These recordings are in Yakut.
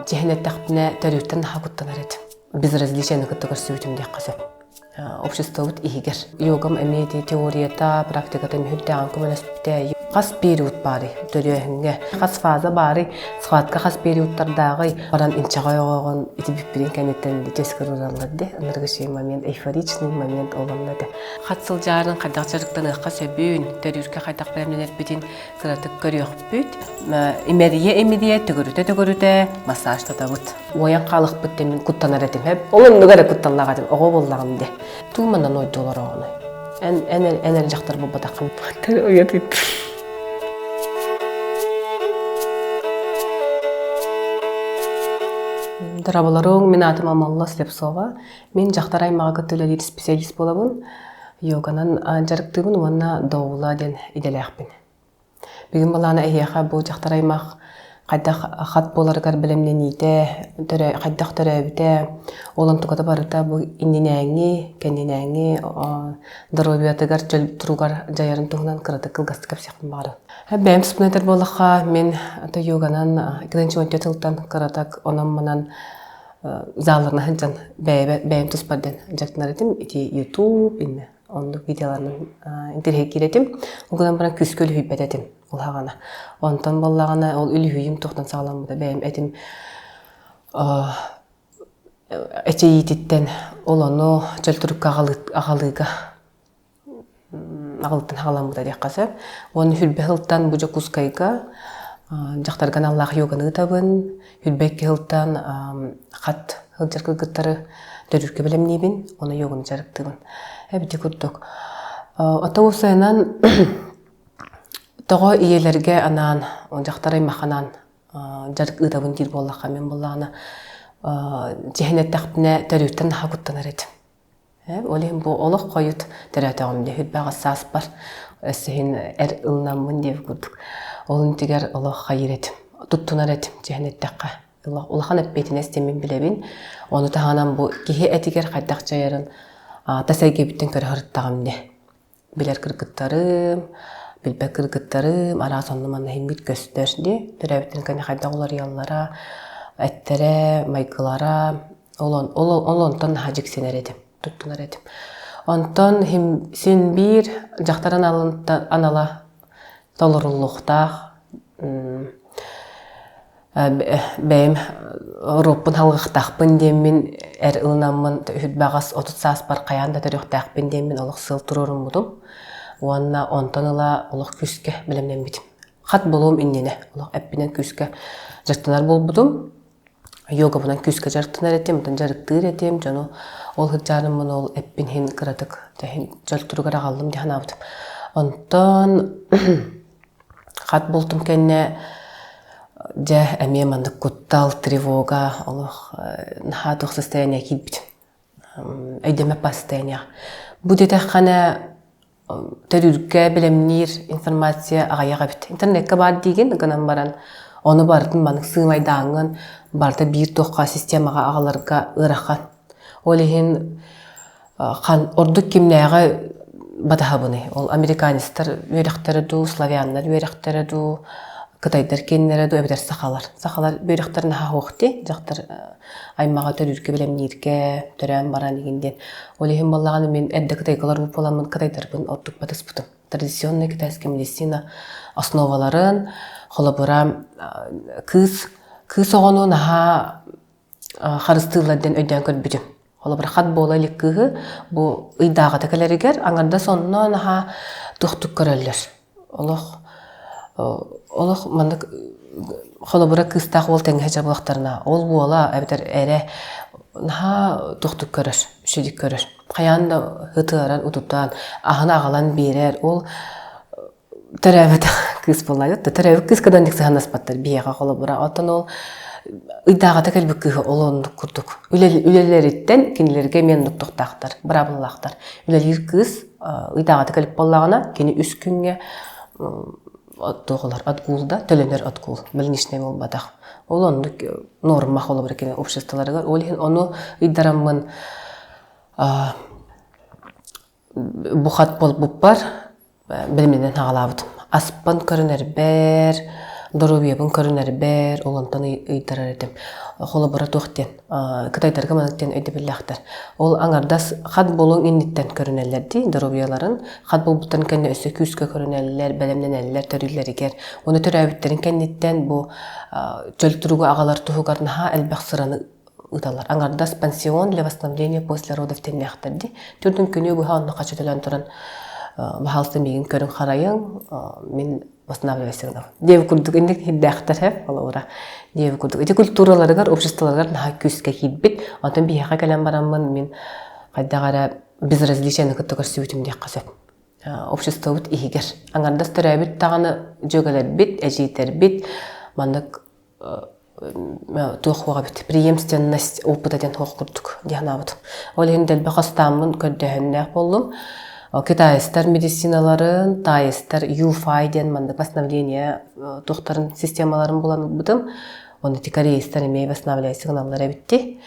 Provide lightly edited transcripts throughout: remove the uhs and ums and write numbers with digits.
Чиһин эттэхпинэ, төрүүттэн наһаа куттанар этим. Безразличиены кытта көрсүбүтүм диэххэ сөп. Обществобыт иһигэр. Йогам эмиэ ити теорията, практиката мүһүрдээҕин көмөлөспүтэ. Хас период баарый төрөөһүҥҥэ? Хас фаза баарый? Схватка хас периодтардааҕый? Баран инчэҕэй оҕоҕун ити бүппүтүн кэнниттэн түөскэ ырыраллар дии. Ыныргычый момент, эйфоричный момент олонно этэ. Хат сылдьаарын хайдах дьарыктаныахха сөбүн, төрүүргэ хайдах бэлэмнэнэрбитин кыратык көрүөхпүт. Имэрийэ-имэрийэ, төгүрүтэ-төгүрүтэ массажтатабыт. Уойан хаалыахпыт диэн мин куттанар этим. Ол оннугар эрэ кутталлаах этим, оҕо буоллаҕым дии. Туу манан ойдуолар оҕону. Эн, эн, эн эрэ дьахтар буолбатаххын. Уйатыт. Дораболоруҥ, мин аатым Амалла Слепцова. Мин дьахтар аймаҕы кытта үлэлиир специалист буолабын. Йоганан дьарыктыыбын уонна доула диэн идэлээхпин. Бүгүн былаана эһиэхэ бу дьахтар аймах хайдах хат буоларыгар бэлэмнэниитэ, төрө, хайдах төрөөбүтэ, ол онтуката барыта бу иннинээҥҥи, кэннинээҥҥи доруобуйатыгар, чөл туругар дьайарын туһунан кыратык кылгастык кэпсиэхпин баҕарабын. Бэйэм туспунан этэр буоллахха, мин йоганан 2014 сылтан кыратык онон-манан залларына сылдьан бэйэм туспар диэн дьарыктанар этим. Ити YouTube иннэ оннук видеоларынан интэриэһиргиир этим. Ол гынан баран күүскэ үлүһүйбэт этим улаҕана. Онтон буоллаҕына ол үлүһүйүүм туохтан саҕаламмыта бэйэм этим эчэйиититтэн ол ону чөл турукка аҕалыыга аҕалыттан аҕаламмыта диэххэ сөп. Уонна хүрбэ сылтан бу Дьокуускайга дьахтарга аналлаах йоганы ыытабын. Хүрбэ икки сылтан хат сылдьар кыргыттары төрүүргэ бэлэмниибин, уонна йоганы дьарыктыыбын. Эбити курдук. Оттон уопсайынан тоҕо ийэлэргэ анаан, дьахтар аймахха анаан дьарык ыытабын диир буоллахха, мин буоллаҕына дьиһин эттэхпинэ төрүүттэн наһаа куттанар этим. Ол иһин бу олох хойут төрөөтөҕүм дии, хүрбэҕэс сааспар өссө иһин эр ылынаммын диэбит курдук. Ол интигэр олох хайыыр этим, туттунар этим дьиһин эттэххэ. Улахан эппиэтинэс диэн мин билэбин. Ону таһынан бу киһи этигэр хайдах дьайарын тас эйгэбиттэн көрө сырыттаҕым дии. Билэр кыргыттарым, билбэт кыргыттарым араас онно-манна иһиммит көстөр дии. Төрөөбүттэрин кэннэ хайдах уларыйаллара, эттэрэ, майгылара, ол, ол, ол онтон наһаа дьиксинэр этим, туттунар этим. Онтон син биир дьахтар анала толоруллуохтаах бэйэм оруоппун халҕыахтаахпын диэммин эр ылынаммын үһүт 30 сааспар хайаан да төрүөхтээхпин диэммин олох сыал туруоруммутум уонна онтон ыла олох күүскэ бэлэмнэммитим. Хат буолуом иннинэ олох эппинэн күүскэ дьарыктанар буолбутум. Йогабынан күүскэ дьарыктанар этим, онтон дьарыктыыр этим, дьону ол сылдьаарыммын ол эппин иһин кыратык дьол туругар аҕаллым дии санаабытым. Онтон Хат буолтум кэннэ дьэ эмиэ маннык куттал, тревога олох наһаа туох состояние киирбитим. Өйдөммөт состояние. Бу диэтэххинэ төрүүргэ бэлэмниир информация аҕыйах эбит. Интернеккэ баар диигин гынан баран ону барытын маннык сыымайдааҥҥын барыта биир туохха системаҕа аҕаларга ыарахан. Ол иһин хан ордук кимнээҕи батаһабыный? Ол американецтар үөрэхтэрэ дуу, славяннар үөрэхтэрэ дуу, кытайдар киэннэрэ дуу эбэтэр сахалар. Сахалар үөрэхтэрин наһаа суох дии. Дьахтар аймаҕа төрүүргэ бэлэмнииргэ, төрөөн баран игин диэн. Ол иһин буоллаҕына мин эрдэ кытайга олорбут буоламмын кытайдарбын ордук батыспытым. Традиционная китайская медицина основаларын, холобура, кыыс кыыс оҕону наһаа харыстыыллар диэн өйдөөн көрбүтүм. Холобура, хат буола илик кыыһы бу ыйдааҕыта кэлэригэр аҥардас онно наһаа туохтук көрөллөр. Олох олох маннык холобура кыыстаах уол тэҥҥэ дьабылахтарына ол уола эбэтэр эрэ наһаа туохтук көрөр, үчүгүйдүк көрөр. Хайаан да ытыаран, утутан, аһын аҕалан биэрэр. Ол төрөөбөтөх кыыс буолла. Төрөөбүт кыыска да оннук сыһыаннаспаттар биһиэхэ холобура. Оттон ол ыйдааҕыта кэлбит кыыһы ол оннук курдук. Үлэлэриттэн кинилэргэ эмиэ оннук тохтаахтар, быраабылалаахтар. Үлэлиир кыыс ыйдааҕыта кэлип буоллаҕына, кини үс күҥҥэ туох ылар отгул да төлөнөр отгул больничный буолбатах. Ол оннук норма холобура кини обществоларыгар. Ол иһин ону ыйдараммын бу хат буолбуппар бэлэмнэнэн аҕалаабытым. Аспын көрүнэрбэр, Доруобуйабын көрүнэрбэр, ол онтон ыйдарар этим. Холобура туох диэн, кытайдарга маннык диэн өйдөбүллээхтэр. Ол аҥардас хат буолуоҥ инниттэн көрүнэллэр дии доруобуйаларын. Хат буолбуттарын кэннэ өссө күүскэ көрүнэллэр, бэлэмнэнэллэр төрүүллэригэр. Уонна төрөөбүттэрин кэнниттэн бу чөл туругу аҕалар туһугар наһаа элбэх сыраны ыыталлар. Аҥардас пансион для восстановления после родов тэннээхтэр дии. Түрдүн күнү быһа онно хачы төлөөн туран баһаалыста миигин көрүҥ харайыҥ, мин восстанавливайся гынабын. Диэби курдук инник хирдээхтэр һэ холобура. Диэби курдук. Ити культураларыгар, обществоларыгар наһаа күүскэ киирбит. Онтон биһиэхэ кэлэн бараммын мин хайдах эрэ безразличиены кытта көрсүбүтүм диэххэ сөп. Обществобыт иһигэр. Аҥардас төрөөбүт даҕаны дьүөгэлэрбит, эдьиийдэрбит маннык туох хуоҕа эбит преемственность опыта диэн хуох курдук дии санаабытым. Ол иһин дэлби хастааммын көрдөһөннөөх буоллум. Китайстар медициналарын, таайыстар ЮФАЙ диэн маннык восстановление туохтарын системаларын булан ылбытым. Оны ити корейстар эмиэ восстанавливайся гыналлар эбитти.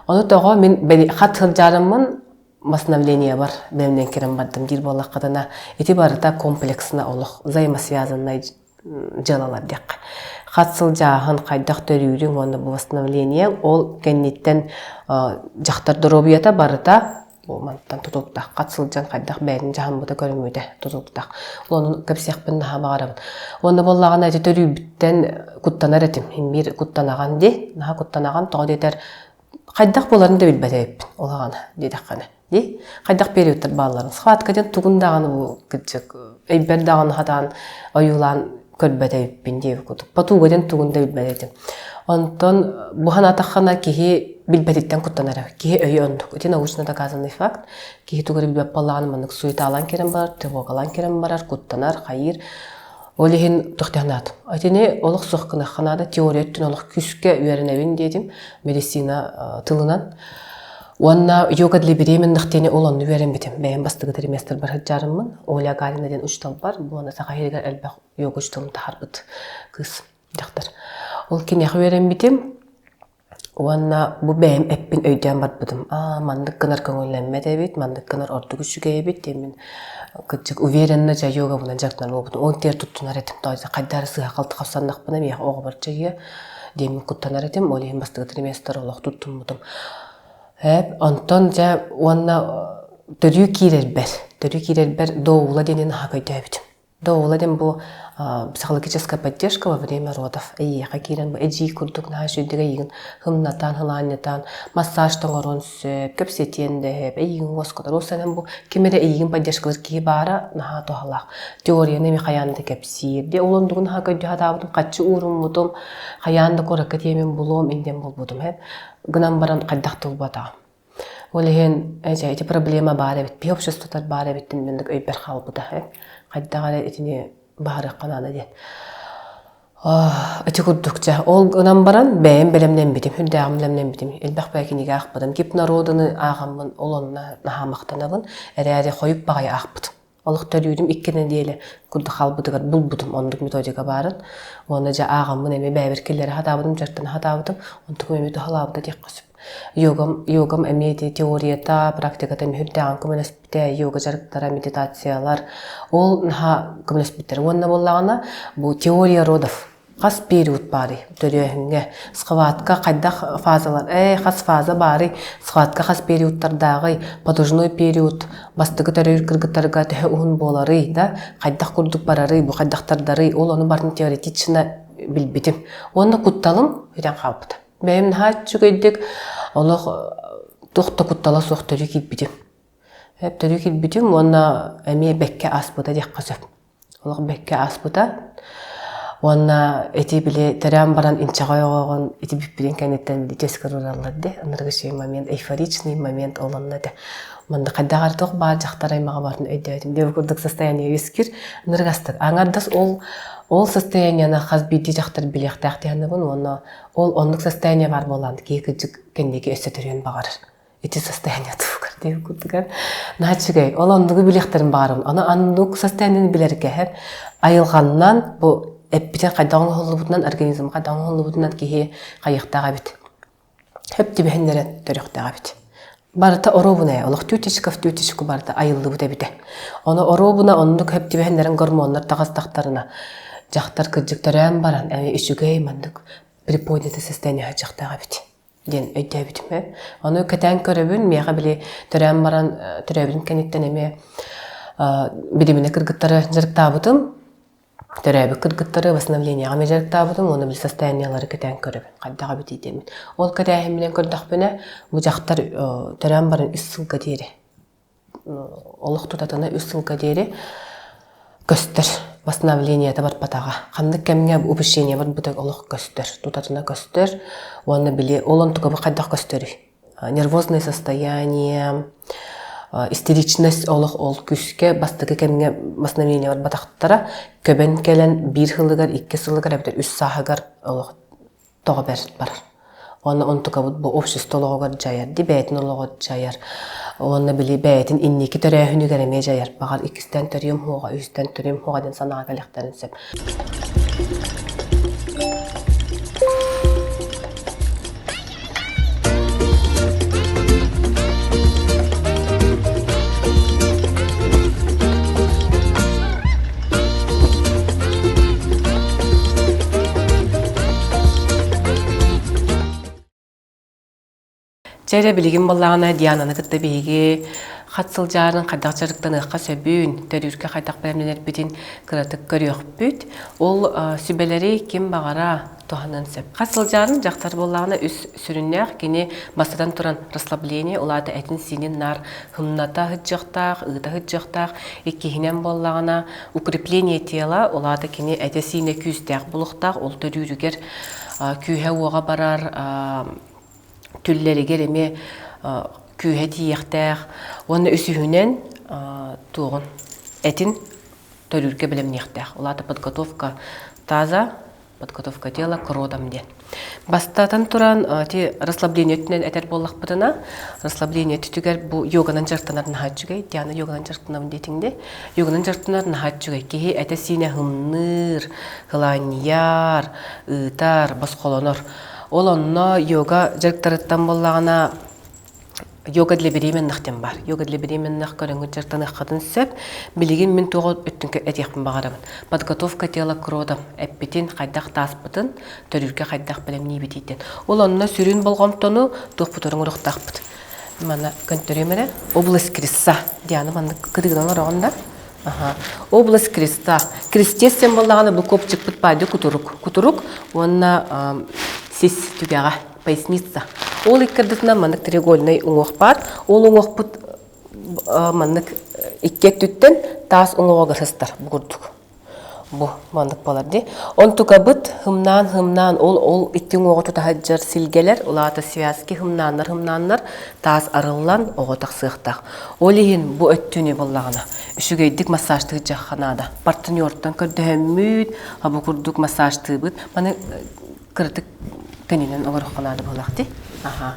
Ону тоҕо мин хат сылдьарыммын восстановлениебар бэлэмнэн кирэн бардым диир буоллаххытына ити барыта комплексно олох взаимосвязаннай дьыалалар диэххэ. Хат сылдьааһын, хайдах төрүүрүҥ уонна бу восстановление ол кэнниттэн дьахтар доруобуйата барыта бу мантан тутулуктаах. Хат сылдьан хайдах бэйэтин дьаһаммыта көрүммүтэ тутулуктаах. Онон кэпсиэхпин наһаа баҕарабын. Уонна буоллаҕына ити төрүүбүттэн куттанар этим. Мир куттанаҕан дии. Наһаа куттанаҕан тоҕо диэтэр хайдах буоларын да билбэт эбиппин ол аҕана диэтэххинэ. Дии хайдах периодтар баалларын схватка диэн тугун даҕаны бу кырдьык өйбөр даҕаны хатаан ойуулаан көрбөт эбиппин диэбит курдук потуга диэн тугун да билбэт этим онтон бу санаатаххына киһи билбэтиттэн куттанара киһи өйө оннук ити научно доказанный факт киһи тугу эрэ билбэт буоллаҕына маннык суеталаан кирэн барар тревогалаан кирэн барар куттанар хайыыр Ол иһин тохтоһунаат. Итини олох суох гыныахха наада. Теория өттүн олох күүскэ үөрэнэбин диэтим медицина тылынан. Уонна йога для беременных диэни ол онно үөрэммитим. Бэйэм бастакы триместрбар сылдьарыммын. Оля Галина диэн учууталбар, уонна Саха сиригэр элбэх йога учууталын таһаарбыт кыыс дьахтар. Ол киниэхэ үөрэммитим. Уонна бу бэйэм эппин өйдөөн барбытым. Аа, маннык гынар көҥүллэммэт эбит, маннык гынар ордук үчүгэй эбит диэммин кырдьык уверенно дьэ йогабынан дьарыктанар буолбутум. Ол тиэр туттунар этим. Тоҕо хайдах эрэ сыыһа-халты хамсаннахпына миэхэ оҕобор дьайыа диэммин куттанар этим. Ол иһин бастакы триместр олох туттуммутум. Эп, онтон дьэ уонна төрүү киирэрбэр, төрүү киирэрбэр доула диэни наһаа өйдөөбүтүм. Доула диэн бу психологическая поддержка во время родов. Эйиэхэ киирэн бу эдьиий курдук наһаа үчүгэйдик эйигин һымнатан, һылаанньатан, массаж тоҥоруон сөп, кэпсэтиэн да сөп, эйигин уоскутар. Ол сэнэн бу ким эрэ эйигин поддержкалыыр киһи баара наһаа туһалаах. Теорияны эмиэ хайаан да кэпсиир. Дьэ ол оннугун наһаа көрдүү сатаабытым, хаччы ууруммутум, хайаан да куоракка тиэмин булуом индиэн буолбутум. Гынан баран хайдах тулбатаҕым. Ол иһин дьэ ити проблема баар эбит, биһи обществотар баар эбит диэн маннык өйбөр хаалбыта. Хайдах эрэ итини баһарыахха наада диэн. Ити курдук дьэ ол гынан баран бэйэм бэлэмнэммитим, үрдээҕим бэлэмнэммитим. Элбэх бэйэ кинигэ аахпытым. Гипнароданы ааҕаммын ол онно наһаа махтанабын. Эрээри хойут баҕайы аахпытым. Олох төрүүрүм икки нэдиэлэ курдук хаалбытыгар булбутум оннук методика баарын. Уонна дьэ ааҕаммын эмиэ бэйэбэр киллэрэ сатаабытым, дьарыктана сатаабытым. Онтукум эмиэ туһалаабыта диэххэ сөп. Йогам, йогам эмиэ ити теорията, практиката эмиэ сүрдээҕин көмөлөспүтэ. Йога дьарыктара, медитациялар ол наһаа көмөлөспүттэр. Уонна буоллаҕына бу теория родов Хас период баарый төрөөһүҥҥэ? Схватка хайдах фазалар? Ээ, хас фаза баарый? Схватка хас периодтардааҕый? Подвижной период бастакы төрүүр кыргыттарга төһө уһун буоларый, да? Хайдах курдук барарый, бу хайдахтардарый? Ол ону барытын теоретично билбитим. Уонна кутталым бүтэн хаалбыта. Бэйэм наһаа үчүгэйдик олох туох да куттала суох төрүү киирбитим. Төрүү киирбитим уонна эмиэ бэккэ ааспыта диэххэ сөп. Олох бэккэ ааспыта. Уонна ити били төрөөн баран инчэҕэй оҕоҕун ити бүппүтүн кэнниттэн били түөскэ туруораллар дии. Ынырыгычый момент, эйфоричный момент ол онно этэ. Манна хайдах эрэ туох баар дьахтар аймаҕа баарын өйдөөтүм. Диэбит курдук состояние үөскүүр. Ынырыгастык. Аҥардас ол ол состояниены хас биирдии дьахтар билиэхтээх дии саныыбын уонна ол оннук состояние баар буолаан киһи кырдьык кэнники өссө төрүөн баҕарар. Ити состояние туһугар диэн курдугар наһаа үчүгэй. Ол оннугу билиэхтэрин баҕарабын. Аны оннук состояниены билэргэ һэр айылҕаннан бу эппитин хайдах оҥоһуллубутунан, организм хайдах оҥоһуллубутунан киһи хайыахтаах эбит. Хөп түбэһиннэрэн төрүөхтээх эбит. Барыта оруобуна ээ, олох тютечка в тютечку барыта айыллыбыт эбитэ. Ону оруобуна оннук хөп түбэһиннэрэн гормоннар таҕыстахтарына. Дьахтар кырдьык төрөөн баран, эмиэ үчүгэй маннык приподнятый состояние дьахтаах эбит диэн өйдөөбүтүм ээ. Ону кэтээн көрөбүн, миэхэ били төрөөн баран, төрөөбүтүм кэнниттэн эмиэ билиминэ кыргыттары дьарыктаабытым. Төрөөбүт кыргыттары восстановлениеҕа эмиэ дьарыктаабытым уонна били состояниелары кэтээн көрөбүн, хайдах эбитий диэммин. Ол кэтээһимминэн көрдөхпүнэ, бу дьахтар төрөөн баран үс сылга диэри олох тутатына үс сылга диэри көстөр восстановлениета барбатаҕа. Ханнык кэмҥэ упущение барбыта олох көстөр, тутатына көстөр уонна били ол онтука бу хайдах көстөрүй? Нервозное состояние, истеричность олох ол күүскэ бастакы кэмҥэ восстановление барбатахтара көбөн кэлэн биир сылыгар, икки сылыгар эбэтэр үс сааһыгар олох тоҕо бэрт барар. Уонна онтукабыт бу общество олоҕугар дьайар, ди бэйэтин олоҕор дьайар. Уонна били бэйэтин инники төрөөһүнүгэр эмиэ дьайар. Баҕар иккистэн төрүөм хуоҕа, үһүстэн төрүөм хуоҕа диэн санааҕа кэлиэхтэрин сөп. Чэ эрэ билигин буоллаҕына Диананы кытта биһиги хат сылдьаарын хайдах дьарыктаныахха сөбүн, төрүүргэ хайдах бэлэмнэнэрбитин кыратык көрүөхпүт. Ол сүбэлэри ким баҕара туһаныан сөп. Хас сылдьаарын дьахтар буоллаҕына үс сүрүннээх кини бастатан туран расслабление, ол аата этин-сиинин наар һымната сылдьыахтаах, ыыта сылдьыахтаах. Иккиһинэн буоллаҕына укрепление тела, ол аата кини этэ-сиинэ күүстээх буолуохтаах, ол төрүүрүгэр күүһэ-уоҕа барар, түллэригэр эмиэ күүһэ тиийиэхтээх уонна үсүһүнэн туоҕун этин төрүүргэ бэлэмниэхтээх. Ол аата подготовка таза, подготовка тела к родам диэн. Бастатан туран ти расслабление өттүнэн этэр буоллахпытына, расслабление өттүгэр бу йоганан дьарыктанар наһаа үчүгэй. Диана йоганан дьарыктанабын диэтиҥ дии. Йоганан дьарыктанар наһаа үчүгэй. Киһи этэ-сиинэ һымныыр, кылаанньыйар, ыытар, босхолонор. Ол онно йога дьарыктарыттан буоллаҕына йога для беременных диэн баар. Йога для беременных көрөҥҥүт дьарыктаныаххытын сөп. Билигин мин туох өттүн этиэхпин баҕарабын. Подготовка тела к родам эппитин, хайдах тааспытын, төрүүргэ хайдах бэлэмниибитий диэн. Ол онно сүрүн болҕомтону туохпутугар оҥоруохтаахпыт. Манна көнтөрүөм эрэ. Область креста. Диана маннык кытыгынан ороҕун да. Аха. Область креста. Крестец диэн буоллаҕына бу копчикпыт баайды кутурук. Кутурук уонна сис түгэҕэ, поясница. Ол икки ардытынан маннык треугольнай уҥуох баар. Ол уҥуохпут маннык икки өттүттэн таас уҥуоҕа сыстар бу курдук. Бу маннык буолар дии. Онтукабыт һымнаан-һымнаан ол ол икки уҥуоҕу тута сылдьар силгэлэр, ол аата связки һымнааннар-һымнааннар таас арыллан оҕо тахсыахтаах. Ол иһин бу өттүнү буллаҕына үчүгэйдик массажтыырдьахха наада. Партнертан көрдөһөммүт, бу курдук массажтыыбыт. Маны кыратык кэннинэн олороххо наада буоллах дии. Аха.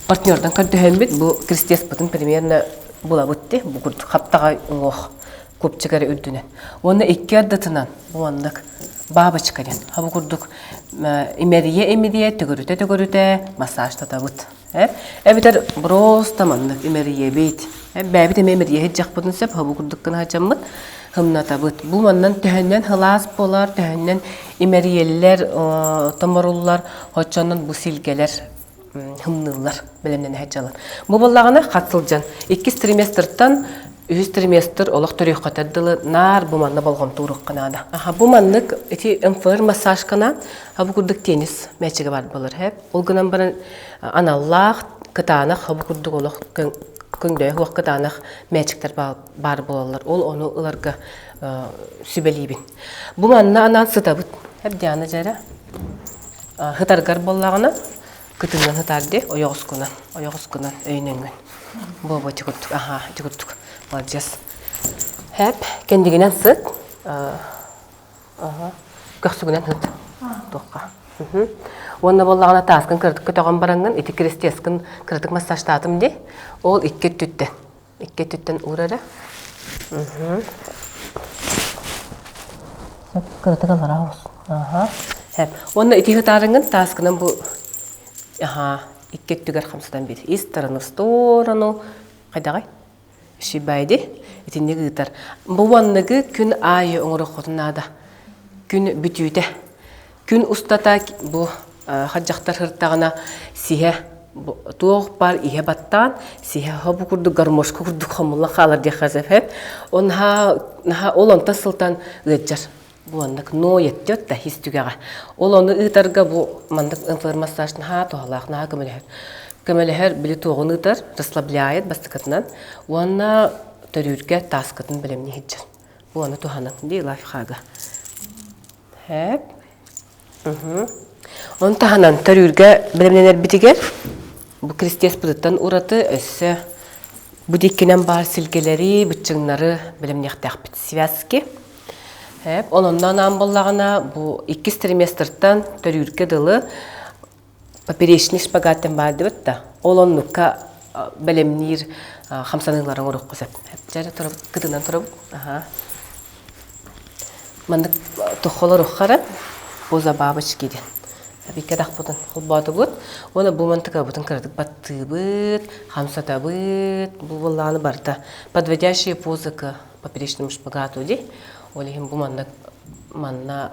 Партнертан көрдөһөммүт бу крестеспытын примерно булабыт дии. Бу курдук хаптаҕай уҥуох купчик эрэ үрдүнэн. Уонна икки ардытынан уоннык бабочка диэн. Бу курдук имэрийэ-имэрийэ, төгүрүтэ-төгүрүтэ массажтатабыт. Эбэтэр просто маннык имэрийэбит. Бэйэбит эмиэ имэрийэ сылдьахпытын сөп, бу курдук гына сылдьаммыт һымнатабыт. Бу маннан төһөннөн сылаас буолар, төһөннөн имэрийэллэр, томоруллар, оччонон бу силгэлэр һымныыллар, бэлэмнэнэ сылдьаллар. Бу буоллаҕына хат сылдьан иккис триместртан үһүс триместр олох төрүөххэтэр дылы наар бу манна болҕомто ууруохха наада. Аха, бу маннык ити МФР массажкана бу курдук теннис мээчигэ бар буолар һэп. Ол гынан баран аналлаах кытаанах бу курдук олох көҥдөйө суох кытаанах мээчиктэр баар буолаллар. Ол ону ыларга сүбэлиибин. Бу манна анаан сытабыт. Эп Диана дьэрэ. Һытаргар буоллаҕына кытыынан һытаар дии ойоҕоскунан ойоҕоскунан өйүнэҥҥин буо ити курдук аһаа ити курдук молодец хэп кэннигинэн сыт аха көхсүгүнэн сыт туохха уонна буоллаҕына тааскын кыратык көтөҕөн бараҥҥын ити крестецкин кыратык массажтаатым дии ол икки өттүттэн Икки өттүттэн уур эрэ. Кыратык аллараа оҕус. Аха. Хэп. Уонна ити ытаарыҥын тааскынан бу аха икки өттүгэр хамсатан биир. Из стороны в сторону. Хайдаҕай? Шибайди. Итинник ыытар. Бу уонныгы күн аайы оҥоруоххутун наада. Күн бүтүүтэ. Күн устата бу хадьахтар сыртаҕына сиһэ туох баар иһэ баттаан сиһэ бу курдук гармошка курдук хомуллан хаалар диэххэ сөп. Ол наһаа наһаа ол онтон сылтан ыалдьар. Бу оннук ноет да хис түгэҕэ. Ол ону ыытарга бу маннык массаж наһаа туһалаах, наһаа көмөлөһөр. Көмөлөһөр били туоҕун ыытар, расслабляет бастакытынан уонна төрүүргэ тааскатын бэлэмнии сылдьар. Бу ону туһаныҥ дии лайфхага. Хэп. Ону таһынан төрүүргэ бэлэмнэнэрбитигэр бу крестеспытыттан ураты өссө бу диэкинэн баар силгэлэри, быччыҥнары бэлэмниэхтээхпит. Связки. Хэп. Ол онно анаан буоллаҕына бу иккис триместртан төрүүргэ дылы поперечный шпагат диэн баар дибит да ол оннукка бэлэмниир хамсаныылары оҥоруохха сөп. Дьэ турабыт, кытынан турабыт. Аха. Маннык тоххолор поза бабочки диэн. Икки атахпытын холбоотубут. Уонна бу мантыкабытын кыратык баттыыбыт, хамсатабыт. Бу буоллаҕына барыта подводящие позы к поперечному шпагату ди. Ол иһин бу манна манна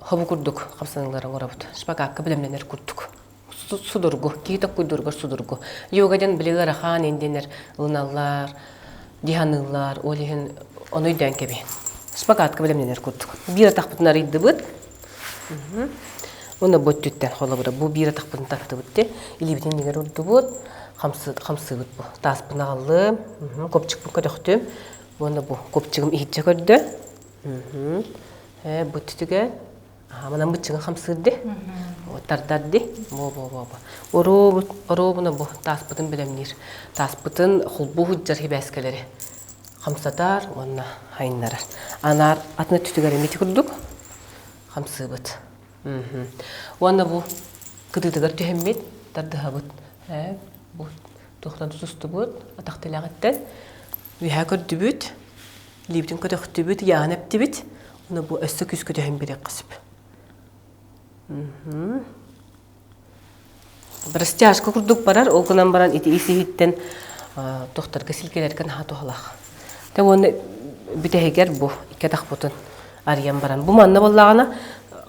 хобу курдук хамсаныылары оҥоробут. Шпагакка бэлэмнэнэр курдук. Судургу, киһи токкуйдуургар судургу. Йога диэн били ыарахан индиэннэр ылыналлар, диханыыллар, ол иһин ону өйдөөн кэбиһин. Шпагатка бэлэмнэнэр курдук. Биир атахпытын арыйдыбыт. Уонна бу өттүттэн холобура бу биир атахпытын таттыбыт де илиибитин иннигэр урдубут, хамсыыбыт бу. Тааспын аҕаллым, копчикпын көтөхтүм. Уонна бу копчигым иһитчэ көрдө. Бу түтүгэ манан быччыҥа хамсыырды, тардарды, бо-бо-бо. Оруобуна бу тааспытын бэлэмниир. Тааспытын холбуу сылдьар хибээскэлэри хамсатар уонна хайыннарар. Анаар атын өттүтүгэр эмити курдук хамсыыбыт. Уонна бу кытыытыгар түһэммит тардыһабыт. Бу туохтан тутустубут атах тилэҕиттэн үөһэ көрдүбүт Илиибитин көтөхтүбүт, ыйааһын эптибит. Ону бу өссө күүскэ түһэн биэриэххэ сөп. Растяжка курдук барар, ол гынан баран ити ис иһиттэн тохторго силгэлэргэ наһаа туһалаах. Тэ уонна бүтэһигэр бу икки атахпытын арыйан баран. Бу манна буоллаҕына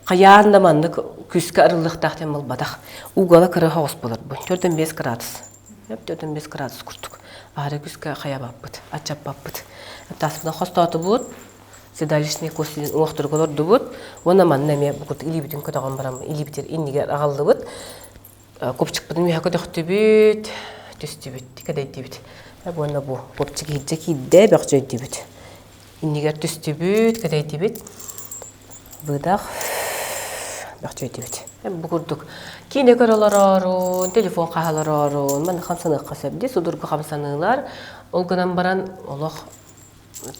хайаан да маннык күүскэ арыллыахтаах диэн буолбатах. Угала кыра соҕус буолар бу. 4-5 градус. 4-5 градус курдук. Аһары күүскэ хайабаппыт, аччаппаппыт. Тааспытын хостоотубут, седалищный кость уҥуохтарга олордубут. Уонна манна эмиэ бу курдук илиибитин көтөҕөн баран илиибитин иннигэр аҕаллыбыт. Копчикпытын үөһэ көтөхтүбүт, түстүбүт, кэдэйдибит. Уонна бу копчик иһирдьэ киирдэ, бөхчөйдүбүт. Иннигэр түстүбүт, кэдэйдибит. Быдах бөхчөйдүбүт. Бу курдук киинэ көрө олороорун, телефон хаһа олороорун, манна хамсаныахха сөп дии, судургу хамсаныылар. Ол гынан баран олох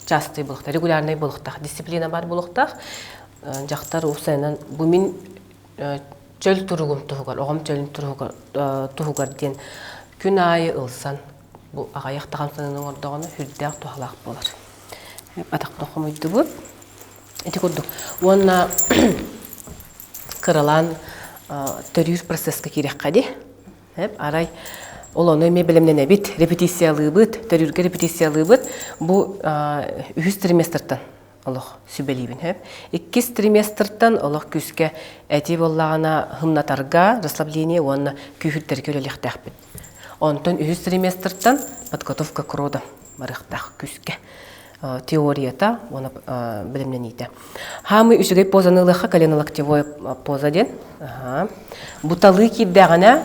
частый буолуохтаах, регулярный буолуохтаах, дисциплина баар буолуохтаах. Дьахтар уопсайынан бу мин чөл туругум туһугар, оҕом чөлүн туһугар диэн күн аайы ылсан бу аҕыйах да хамсаныыны оҥордоҕуна сүрдээх туһалаах буолар. Атахпын хомуйдубут. Ити курдук. Уонна кыралаан төрүүр процесска киирэххэ дии. Арай ол ону эмиэ бэлэмнэнэбит, репетициялыыбыт, төрүүргэ репетициялыыбыт. Бу үһүс триместртан олох сүбэлиибин. Иккис триместртан олох күүскэ эти буоллаҕына хымнатарга, расслабление уонна күүһүрдэргэ үлэлиэхтээхпит. Онтон үһүс триместртан подготовка к родам барыахтаах күүскэ. Теорията уонна бэлэмнэниитэ. Хаамый үчүгэй позаны ылыахха коленолоктевой поза диэн. Бу талыы киирдэҕинэ,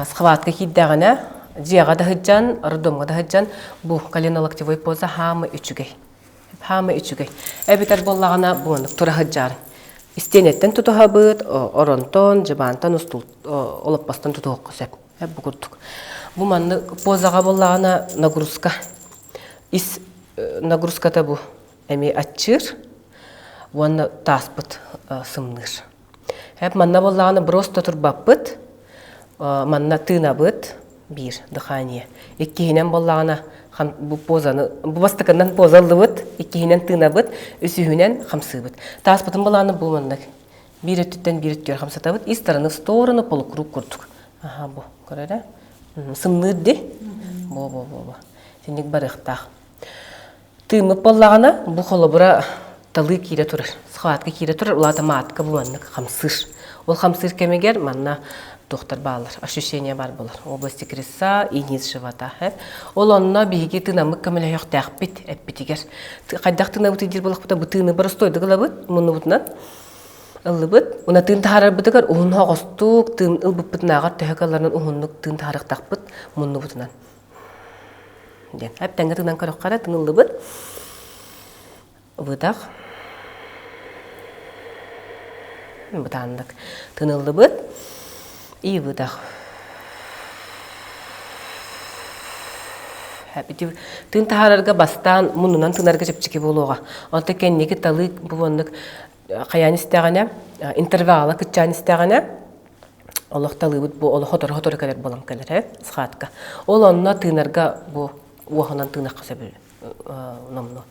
схватка киирдэҕинэ, дьиэҕэ да сылдьан, роддомҥа да сылдьан бу коленолоктевой поза хаамый үчүгэй. Хаамый үчүгэй. Эбэтэр буоллаҕына бу оннук тура сылдьаар. Истиэнэттэн тутуһабыт, оронтон, дьыбаантан, устул олоппостон тутуһуохха сөп. Бу курдук. Бу маннык позаҕа буоллаҕына нагрузка. Ис нагрузката бу эмиэ аччыыр уонна тааспыт сымныыр. Эп манна буоллаҕына просто турбаппыт, манна тыынабыт биир дыхание. Иккиһинэн буоллаҕына бу позаны бу бастакынан поза ыллыбыт, иккиһинэн тыынабыт, үсүһүнэн хамсыыбыт. Тааспытын буоллаҕына бу маннык биир өттүттэн биир өттүгэр хамсатабыт, из стороны в сторону полукруг курдук. Аха бу көрөрө. Сымныыр ди. Бо бо бо бо. Синник барыахтаах. Тыыммыт буоллаҕына, бу холобура. Талыы киирэ турар, схватка киирэ турар, улаата маатка бу маннык хамсыыр. Ол хамсыыр кэмигэр манна туохтар бааллар, ощущение баар буолар. Области креста и низ живота. Ол онно биһиги тыынаммыт көмөлөһүөхтээхпит эппитигэр. Хайдах тыынабытый диир буоллахпыта, бу тыыны боростуойдук ылабыт, муннубутунан ыллыбыт. Уна тыын таһаарарбытыгар уһун оҕостук тыын ылбыппытынааҕар төһө кыалларынан уһуннук тыын таһаарыахтаахпыт муннубутунан. Диэн. Эптэҥҥэ тыынан көрөххө эрэ тыҥыллыбыт. Выдох. Бытааннык тыныллыбыт. И выдох. Тыын таһаарарга бастаан муннунан тынарга чэпчэки буолуоҕа. Онто кэнники талыы бу хайаан истэҕинэ, интервала кыччаан истэҕинэ, олох талыыбыт бу олох хотору-хотору кэлэр буолан кэлэр ээ схватка. Ол онно тыынарга бу уоһунан тыынахха сөп номнуо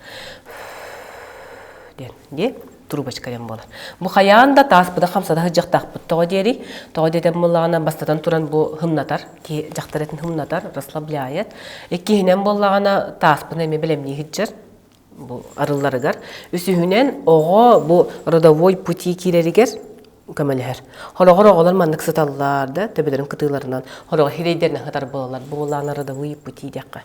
диэн дии трубочка диэн буолар. Бу хайаан да тааспыта хамсата сылдьыахтаахпыт. Тоҕо диэрий? Тоҕо диэтэн буоллаҕына бастатан туран бу хымнатар, киһи дьахтар этин хымнатар, расслабляет. Иккиһинэн буоллаҕына тааспын эмиэ бэлэмнии сылдьар бу арылларыгар. Үсүһүнэн оҕо бу родовой пути киирэригэр көмөлөһөр. Хороҕор оҕолор маннык сыталлар да, төбөлөрүн кытыыларынан, хороҕор хирэйдэринэн сытар буолаллар. Буолаана родовые пути диэххэ.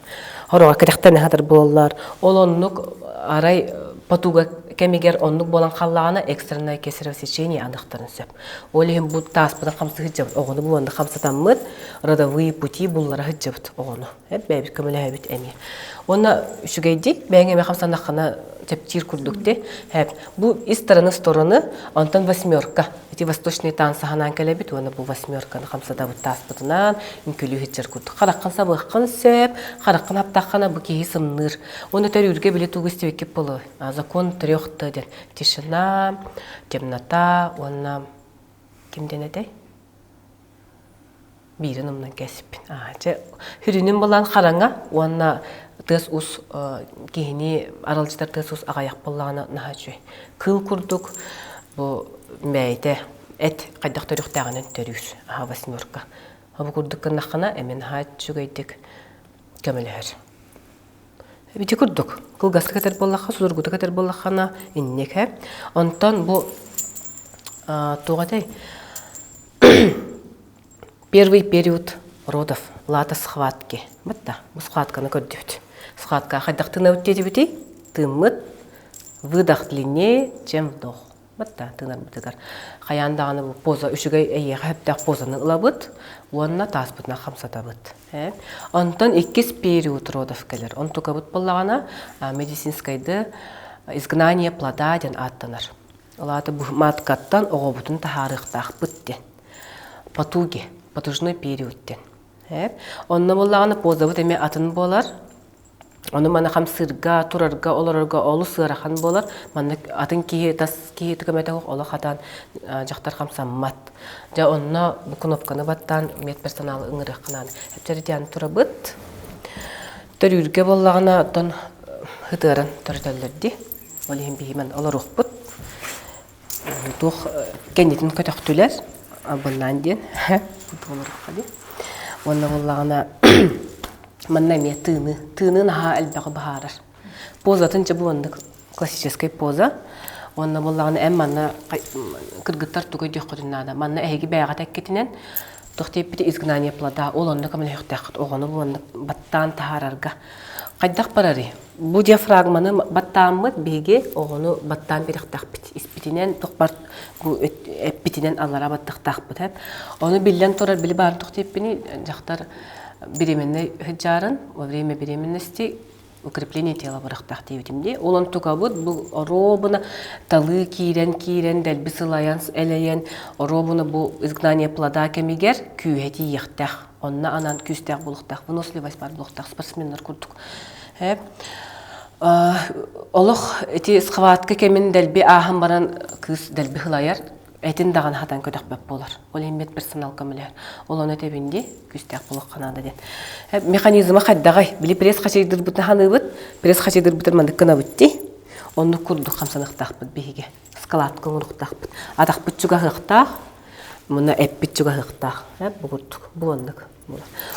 Хороҕор кэтэхтэринэн сытар буолаллар. Ол оннук арай потуга кэмигэр оннук буолан халлаҕына экстренное кесарево сечение аныахтарын сөп. Ол иһин бу тааспытын хамсыы сылдьабыт. Оҕону бу манна хамсатаммыт родовые пути буллара сылдьабыт оҕону. Бэйэбит көмөлөһөбүт эмиэ. Уонна үчүгэйдик бэйэҥ эмэ хамсаннаххына чэпчиир курдук ти. Бу из стороны в стороны, онтон восьмерка. Ити восточный танцы ханаан кэлэбит уонна бу восьмерканы хамсатабыт тааспытынан үҥкүлүү сылдьар курдук. Хараххын сабыаххын сөп, хараххын хаптаххына бу киһи сымныыр. Уонна төрүүргэ били тугу истибиккит буолуой? Закон трех Т диэн. Тишина, темнота уонна ким диэн этэй? Биирин умнан кэспин. Чэ, сүрүнүн булан хараҥа уонна тыас-уус киһини аралдьытар тыас-уус аҕыйах буоллаҕына наһаа үчүгэй. Кыыл курдук бу бэйэтэ эт хайдах төрүөхтээҕинэн төрүүр аһа восьмерка. Бу курдук гыннаххына эмиэ наһаа үчүгэйдик көмөлөһөр. Ити курдук, кылгастык этэр буоллахха, судургутук этэр буоллаххына инник ээ. Онтон бу туох этэй? Первый период родов лата схватки. Батта, бу схватканы көрдүбүт. Схватка хайдах тыынабыт диэтибитий? Тыыммыт выдох длиннее, чем вдох. Батта тыынарбытыгар. Хайаан даҕаны бу поза үчүгэй эйиэхэ сөптөөх позаны ылабыт уонна тааспытынан хамсатабыт. Онтон иккис период родов кэлэр. Онтукабыт буоллаҕына медицинскайды изгнание плода диэн ааттанар. Ол аата бу маткаттан оҕобутун таһаарыахтаахпыт диэн. Потуги, потужной период диэн. Онно буоллаҕына позабыт эмиэ атын буолар. Ону маны хамсыырга, турарга, олорорго олус ыарахан буолар. Манна атын киһи, тас киһи көмөтө суох олох хатаан дьахтар хамсаммат. Дьэ онно бу кнопканы баттаан медперсоналы ыҥырыахха наада. Эпчэритиан турабыт. Төрүүргэ буоллаҕына оттон ытыаран төрөтөллөр дии. Ол иһин биһи ман олоруохпут. Туох кэннитин көтөхтүлэр, абыннаан диэн. Олоруохха диэн. Уонна буоллаҕына манна эмиэ тыыны, тыыны наһаа элбэҕи быһаарар. Позатын дьэ бу оннук классическай поза. Уонна буоллаҕына эн манна кыргыттар тугу өйдүөххүтүн наада. Манна эһиги бэйэҕит эккитинэн туох диэппити изгнание плода ол онно көмөлөһүөхтээххит оҕону бу маннык баттаан таһаарарга. Хайдах барарый? Бу диафрагманы баттааммыт биһиги оҕону баттаан биэриэхтээхпит. Испитинэн тохпар бу эппитинэн аллара баттахтаахпыт. Ону биллэн турар били баар туох диэппиний дьахтар беременный сыдьаарын во время беременности укрепление тела барыахтаах диэбитим дии. Ол онтукабыт бу оруобуна талыы киирэн киирэн дэлби сылайан элэйэн оруобуна бу изгнание плода кэмигэр күүһэ тиийиэхтээх. Онно анаан күүстээх буолуохтаах, выносливость баар буолуохтаах спортсменнар курдук. Олох ити схватка кэмин дэлби ааһан баран кыыс дэлби сылайар, этин даҕаны хатан көтөхпөт буолар. Ол иһин медперсонал көмөлөһөр. Ол ону этэбин дии, күүстээх буолуохха наада диэн. Механизма хайдаҕай? Били пресс хачайдырбытын ханыыбыт, пресс хачайдырбытын маннык гынабыт дии. Оннук курдук хамсаныахтаахпыт биһиги. Складка оҥоруохтаахпыт. Атахпыт чугаһыахтаах, муна эппит чугаһыахтаах. Бу курдук, бу оннук.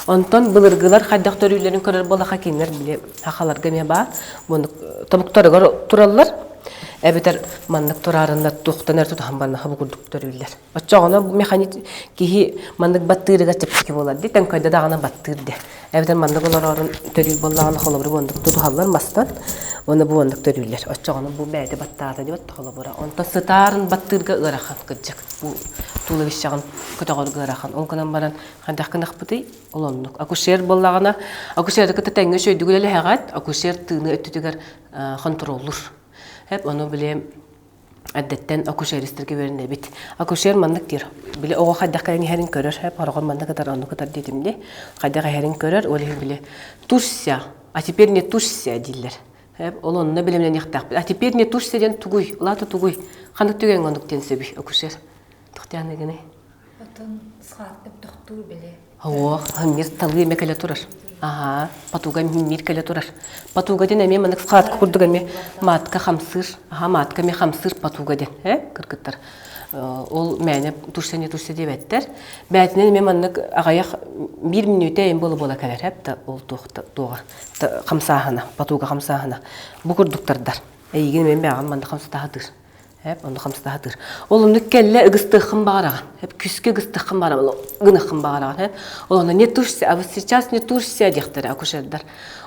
Онтон былыргылар хайдах төрүүллэрин көрөр буоллахха кинилэр били сахаларга эмиэ баар. Муннук тобуктарыгар тураллар. Эбэтэр маннык тураарыннар туохтан эрэ тутуһан баран бу курдук төрүүллэр. Оччоҕуна бу механизм киһи маннык баттыырыгар чэпчэки буолар дии, төҥкөйдө даҕаны баттыыр дии. Эбэтэр маннык олороорун төрүүр буоллаҕына холобура бу оннук тутуһаллар мастан уонна бу оннук төрүүллэр. Оччоҕуна бу бэйэтэ баттаата диэбит холобура. Онтон сытаарын баттыырга ыарахан кырдьык. Бу туловищаҕын көтөҕөргө ыарахан. Ол гынан баран хайдах гынахпытый? Ол оннук. Акушер буоллаҕына, акушеры кытта тэҥҥэ үчүгэйдик үлэлэһэҕит, акушер тыыны өттүтүгэр хонтуруоллуур. Эп ону били эрдэттэн акушеристарга үөрэнэбит. Акушер маннык диир. Били оҕо хайдах кэлэн иһэрин көрөр, эп хороҕор маннык ытар, оннук ытар диэтим дии. Хайдах иһэрин көрөр, ол иһин били тушься, а теперь не тушься дииллэр. Эп ол онно билимнэниэхтээхпит. А теперь не тушься диэн тугуй? Лаата тугуй? Ханнык түгэҥҥэ оннук диэн сөбүй акушер? Тохтяныгыный? Отон схватка тохтуур били. Оо, мир талыы эмэ кэлэ турар. Аһаа, потуга мир кэлэ турар. Потуга диэн эмиэ маннык схватка курдук эмиэ матка хамсыыр. Аһаа, матка эмиэ хамсыыр потуга диэн, э, кыргыттар. Ол мээнэ тушься не тушься диэбэттэр. Бээтинэн эмиэ маннык аҕыйах биир мүнүүтэ эм буола-буола кэлэр, эп да ол туоҕа хамсааһына, потуга хамсааһына. Бу курдуктардар. Эйигин эмиэ бэҕэн маннык хамсатаһатыыр. Эп онно хамсатаһатыыр. Ол оннук кэллэ ыгыстыаххын баҕараҕын. Эп күскэ ыгыстыаххын баҕараҕын, гыныаххын баҕараҕын. Эп ол онно не тушься, а вот сейчас не тушься диэхтэрэ акушердар.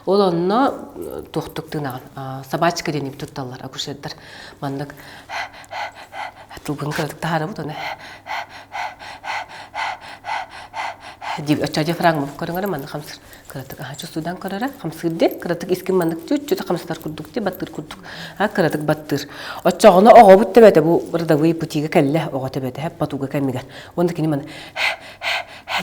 Ол онно туохтук тыынаҕын. Собачка диэн тутталлар акушердар. Маннык тылбын кыратык таһаарабыт оны дип оччо диафрагма көрүҥөрө маннык хамсыр кыратык аһа чувствуйдан көрөрө хамсыыр диэн кыратык искин маннык чуть-чуть хамсатар курдук ди баттыыр курдук а кыратык баттыыр оччоҕуна оҕобут төбөтө бу родовые путига кэллэ оҕо төбөтө хэп потуга кэмигэр уонна кини маны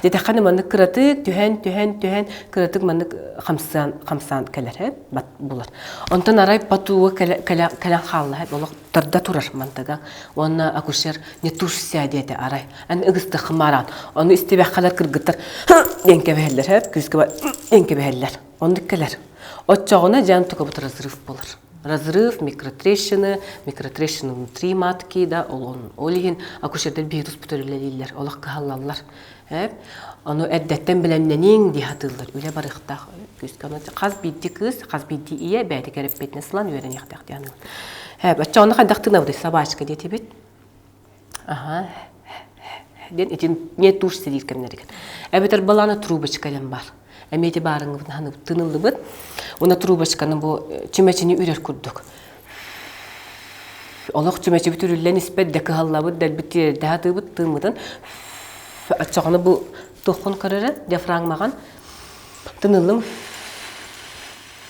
диэтэххинэ маннык кыратык түһэн түһэн түһэн кыратык маннык хамсаан хамсаан кэлэр һэ бат булар онтон арай потуга кэлэн хаалла олох тарда турар мантыга уонна акушер не тушься диэтэ арай аны ыгыстыххын баран ону истибэххэлэр кыргыттар диэн кэбиһэллэр һэп күүскэ диэн кэбиһэллэр оннук кэлэр оччоҕуна дьэ онтукабыт разрыв буолар разрыв микротрещины микротрещины внутри матки да ол ол иһин акушердар биһи туспут үлэлииллэр олох кыһаллаллар Эп ону эрдэттэн бэлэмнэниҥ дии сатыыллар үлэ барыахтаах күүскэ ону хас биирдии кыыс хас биирдии ийэ бэйэтигэр эппиэтинэс ылан үөрэниэхтээх диэн Эп оччоҕуна хайдах тыынабытый собачка диэтибит аха диэн итин не тушься диир кэмнэригэр эбэтэр балаана трубочка диэн бар эмиэ ити баарыҥҥыбытын ханыбыт тыыныллыбыт уонна трубочканы бу чүмэчини үрэр курдук Олох чүмэчибит үрүллэн испэт да кыһаллабыт дэлбит тиэрдэ сатыыбыт тыыммытын оччоҕуна бу туоххун көрөрө диафрагмаҕын тыныллым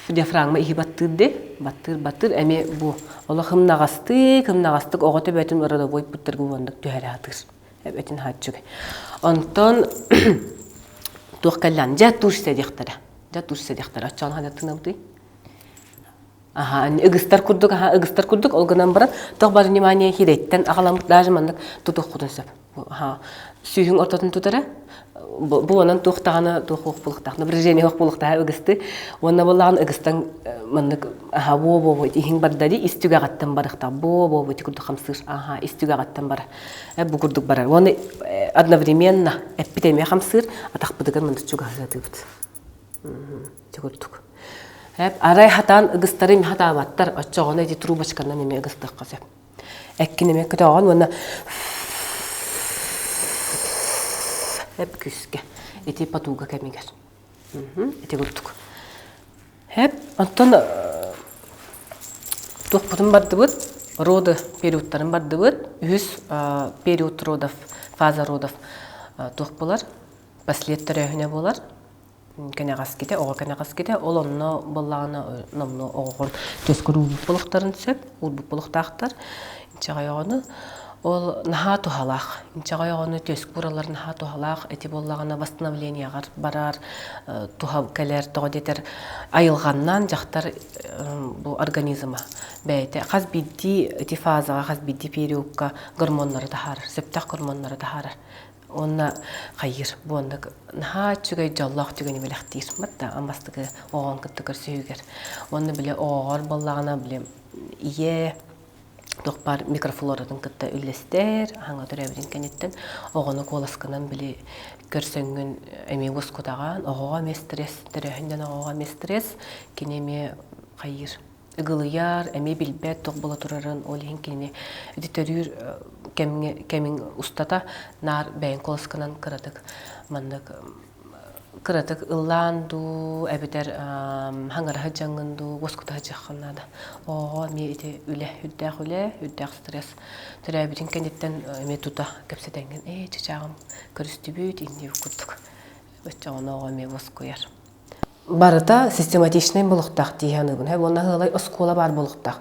диафрагма иһи баттыыр де баттыыр баттыыр эмиэ бу олох ымнаҕастык ымнаҕастык оҕо төбөтүн родовой путтарга уоннук түһэрэ сатыыр эбэтин хааччыгы онтон туох кэллээн дьэ тушься диэхтэрэ дьэ тушься диэхтэрэ оччоҕуна ханна тыынабытый Аха, ыгыстар курдук, аха, ыгыстар курдук, ол гынан баран, туох бар внимание хирэттэн аҕаламмыт даже маннык тутуоххутун сөп. Аха, сүүһүҥ ортотун тутара, бу онон туох даҕаны туох уох буолуохтаах, напряжение уох буолуохтаах ыгысты. Уонна буоллаҕын ыгыстан маннык аха буо буо иһиҥ барда дии, ис түгэҕиттэн барыахтаах, буо буо ити курдук хамсыыр, аха, ис түгэҕиттэн барар. Бу курдук барар. Уонна одновременно эппит эмиэ хамсыыр, атахпытыгар маннык чугаһыатыыбыт. Ити курдук. Арай хатаан ыгыстары эмиэ хатаабаттар, оччоҕуна ити трубочканан эмиэ ыгыстыахха сөп. Эккин эмиэ көтөҕөн уонна эп күүскэ ити потуга кэмигэр. Ити курдук. Хэп, оттон туохпутун бардыбыт, роды периодтарын бардыбыт. Үһүс период родов, фаза родов туох буолар? Послед төрөөһүнэ буолар. Кэнэҕэскитэ, оҕо кэнэҕэскитэ, ол онно буоллаҕына номнуо оҕоҕун түөскэр уурбут буолуохтарын сөп, уурбут буолуохтаахтар. Инчэҕэй оҕону. Ол наһаа туһалаах. Инчэҕэй оҕону түөскэ уураллар наһаа туһалаах. Ити буоллаҕына восстановлениеҕар барар, туһа кэлэр, тоҕо диэтэр айылҕаннан дьахтар бу организма бэйэтэ хас биирдии ити фазаҕа, хас биирдии периодка гормоннары таһаарар, сөптөөх гормоннары таһаарар. Уонна хайыыр, бу оннук наһаа үчүгэй дьоллоох түгэни бэлэхтиир. Батта бастакы оҕоҥ кытта көрсүһүүгэр. Уонна били оҕоҕор буоллаҕына били ийэ туох баар микрофлоратын кытта үллэстэр, аһаҥа төрөөбүтүн кэнниттэн оҕону куоласкынан били көрсөҥҥүн эмиэ уоскутаҕын, оҕоҕо эмиэ стресс, төрөөһүннэн оҕоҕо эмиэ стресс, кини эмиэ хайыыр. ыгылыйар, эмиэ билбэт туох буола турарын, ол иһин кинини ити төрүүр кэмҥэ кэмиҥ устата наар бэйэҥ куоласкынан кыратык маннык кыратык ыллаан дуу, эбэтэр хаҥыра сылдьаҥҥын дуу, уоскута сылдьыаххын наада. Оҕоҕо эмиэ ити үлэ, үрдээх үлэ, үрдээх стресс. Төрөөбүтүн кэнниттэн эмиэ тута кэпсэтэҥҥин, ээ, чычааҕым көрүстүбүт, иннибит курдук. Оччоҕуна оҕо эмиэ уоскуйар. Барыта систематичнай буолуохтаах дии саныыбын. Уонна ыалай оскуола баар буолуохтаах.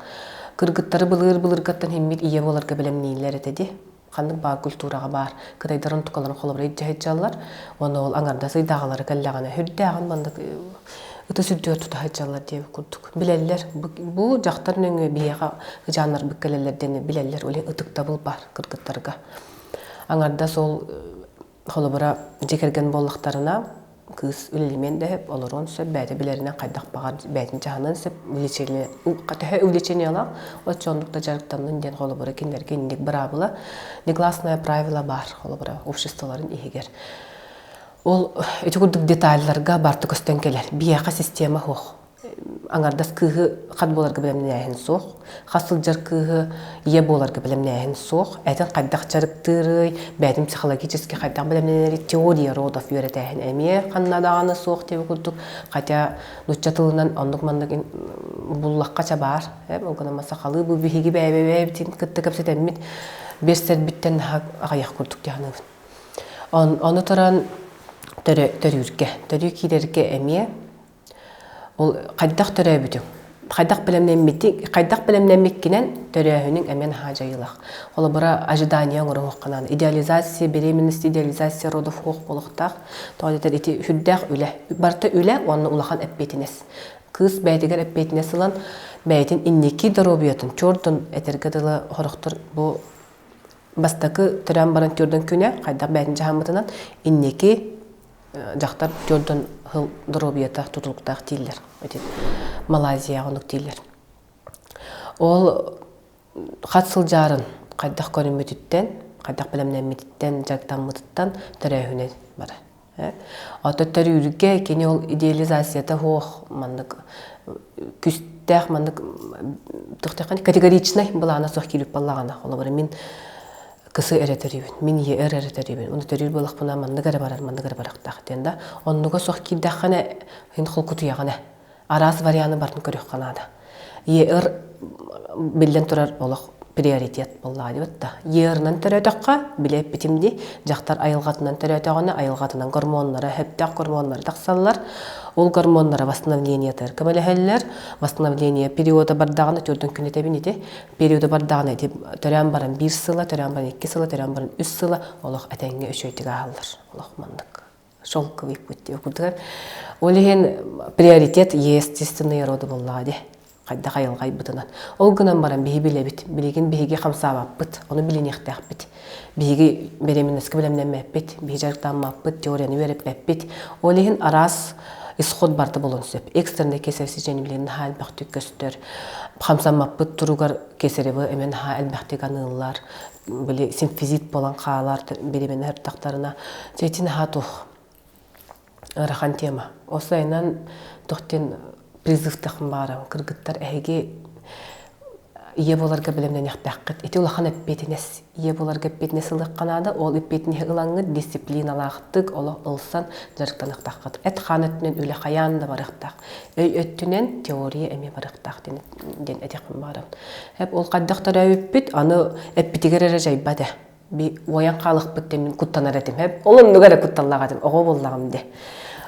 Кыргыттары былыыр-былыргаттан иһиммит ийэ буоларга бэлэмнииллэр этэ дии. Ханнык баар культураҕа баар. Кытайдарын тукаларын холобура илдьэ сылдьаллар. Уонна ол аҥардас ыйдааҕылары кэллэҕинэ сүрдээҕин маннык ытыс үрдүгэр тута сылдьаллар диэбит курдук. Билэллэр. Бу дьахтар нөҥүө биһиэхэ ыдьааннарбыт кэлэллэр диэн билэллэр. Ол иһин ытыктабыл баар кыргыттарга. Аҥардас ол Холобура, дьиэ кэргэн буоллахтарына, кыыс үлэлимиэн да сөп, олоруон сөп, бэйэтэ билэринэн хайдах баҕар бэйэтин дьаһаныан сөп, увлечение, төһө увлечениелаах, оччо оннук да дьарыктаннын диэн холобура кинилэргэ инник быраабыла, негласное правило баар холобура обществоларын иһигэр. Ол ити курдук деталларга барыта көстөн кэлэр. Биһиэхэ система суох. Аҥардас кыыһы хат буоларга бэлэмнээһин суох, хас сылдьар кыыһы ийэ буоларга бэлэмнээһин суох, этин хайдах дьарыктыырый, бэйэтин психологически хайдах бэлэмнэнэрий, теория родов үөрэтээһин эмиэ ханна даҕаны суох диэбит курдук, хотя нуучча тылынан оннук-маннык буллахха ча баар, ол гынан сахалыы бу биһиги бэйэ-бэйэбитин кытта кэпсэтэммит биэрсэрбиттэн аҕыйах курдук дии саныыбын. Ону туран төрүүргэ, төрүү киирэргэ эмиэ Ол хайдах төрөөбүтүҥ, хайдах бэлэмнэммитиҥ, хайдах бэлэмнэммиккинэн төрөөһүнүҥ эмиэ наһаа дьайыылаах. Холобура, ожидание оҥоруохха наада. Идеализация, беременность, идеализация родов суох буолуохтаах. Тоҕо диэтэр ити сүрдээх үлэ. Барыта үлэ уонна улахан эппиэтинэс. Кыыс бэйэтигэр эппиэтинэс ылан, бэйэтин инники доруобуйатын, чуордун этэргэ дылы сорохтор бу бастакы төрөөн баран түөрдэн күнэ хайдах бэйэтин дьаһаммытынан инники дьахтар түөрдөн сыл доруобуйата тутулуктаах дииллэр. Ити Малайзияҕа оннук дииллэр. Ол хат сылдьаарын хайдах көрүммүтүттэн, хайдах бэлэмнэммититтэн, дьарыктаммытыттан төрөөһүнэ барар. Ото төрүүргэ кини ол идеализацията суох маннык күстээх маннык категоричнай былаана суох киирбит буоллаҕына холобура мин кысы эрэ төрүүбүн, мин ийэ эр эрэ төрүүбүн, ону төрүүр буоллахпына маннык эрэ барар, маннык эрэ барахтаах диэн да, оннуга суох киирдэххинэ һин холкутуйаҕын ээ. Араас варианы барытын көрүөххэ наада. ЕР биллэн турар олох приоритет буоллаҕа диэбит да. ЕР-нан төрөөтөххө, били эппитим дии, дьахтар айылҕатынан төрөөтөҕүнэ, айылҕатынан гормоннара, сөптөөх гормоннара тахсаллар. Ол гормоннара восстановлениетыгар көмөлөһөллөр. Восстановление периода бардаҕына, төрдүн күн этэбин ити, периода бардаҕына ити төрөөн баран биир сыла, төрөөн баран икки сыла, төрөөн баран үс сыла олох этэҥҥэ үчүгэйдик ааһаллар. Олох маннык шелковый путь диэн курдук. Ол иһин приоритет естественные роды буоллаҕа дии. Хайдах айылҕайбытынан. Ол гынан баран биһи билэбит. Билигин биһиги хамсаабаппыт. Ону билиниэхтээхпит. Биһиги беременностька бэлэмнэммэппит, биһи дьарыктаммаппыт, теорияны үөрэппэппит. Ол иһин араас исход барыта буолуон сөп. Экстренный кесарево сечение билигин наһаа элбэхтик көстөр. Хамсаммаппыт туругар кесарево эмиэ наһаа элбэхтик аныыллар. Били симфизит буолан хаалар беременна ыртахтарына. Ити наһаа туох ыарахан тема. Осайынан тохтен призывтахым баарам кыргыттар эһиги ийэ буоларга бэлэмнэниэхтээххит. Ити улахан эппиэтинэс. Ийэ буоларга эппиэтинэс ылыахха наада. Ол эппиэтинэһи ылаҥҥыт дисциплиналаахтык олох ылсан дьарыктаныахтааххыт. Эт-хаан өттүнэн үлэ хайаан да барыахтаах. Өй өттүнэн теория эмиэ барыахтаах диэн, диэн этиэхпин баҕарабын. Эп ол хайдах төрөөбүппүт аны эппитигэр эрэ дьайбат ээ. Би уойан хаалыахпыт диэн мин куттанар этим. Эп ол оннук эрэ кутталлаах этим. Оҕо буоллаҕым дии.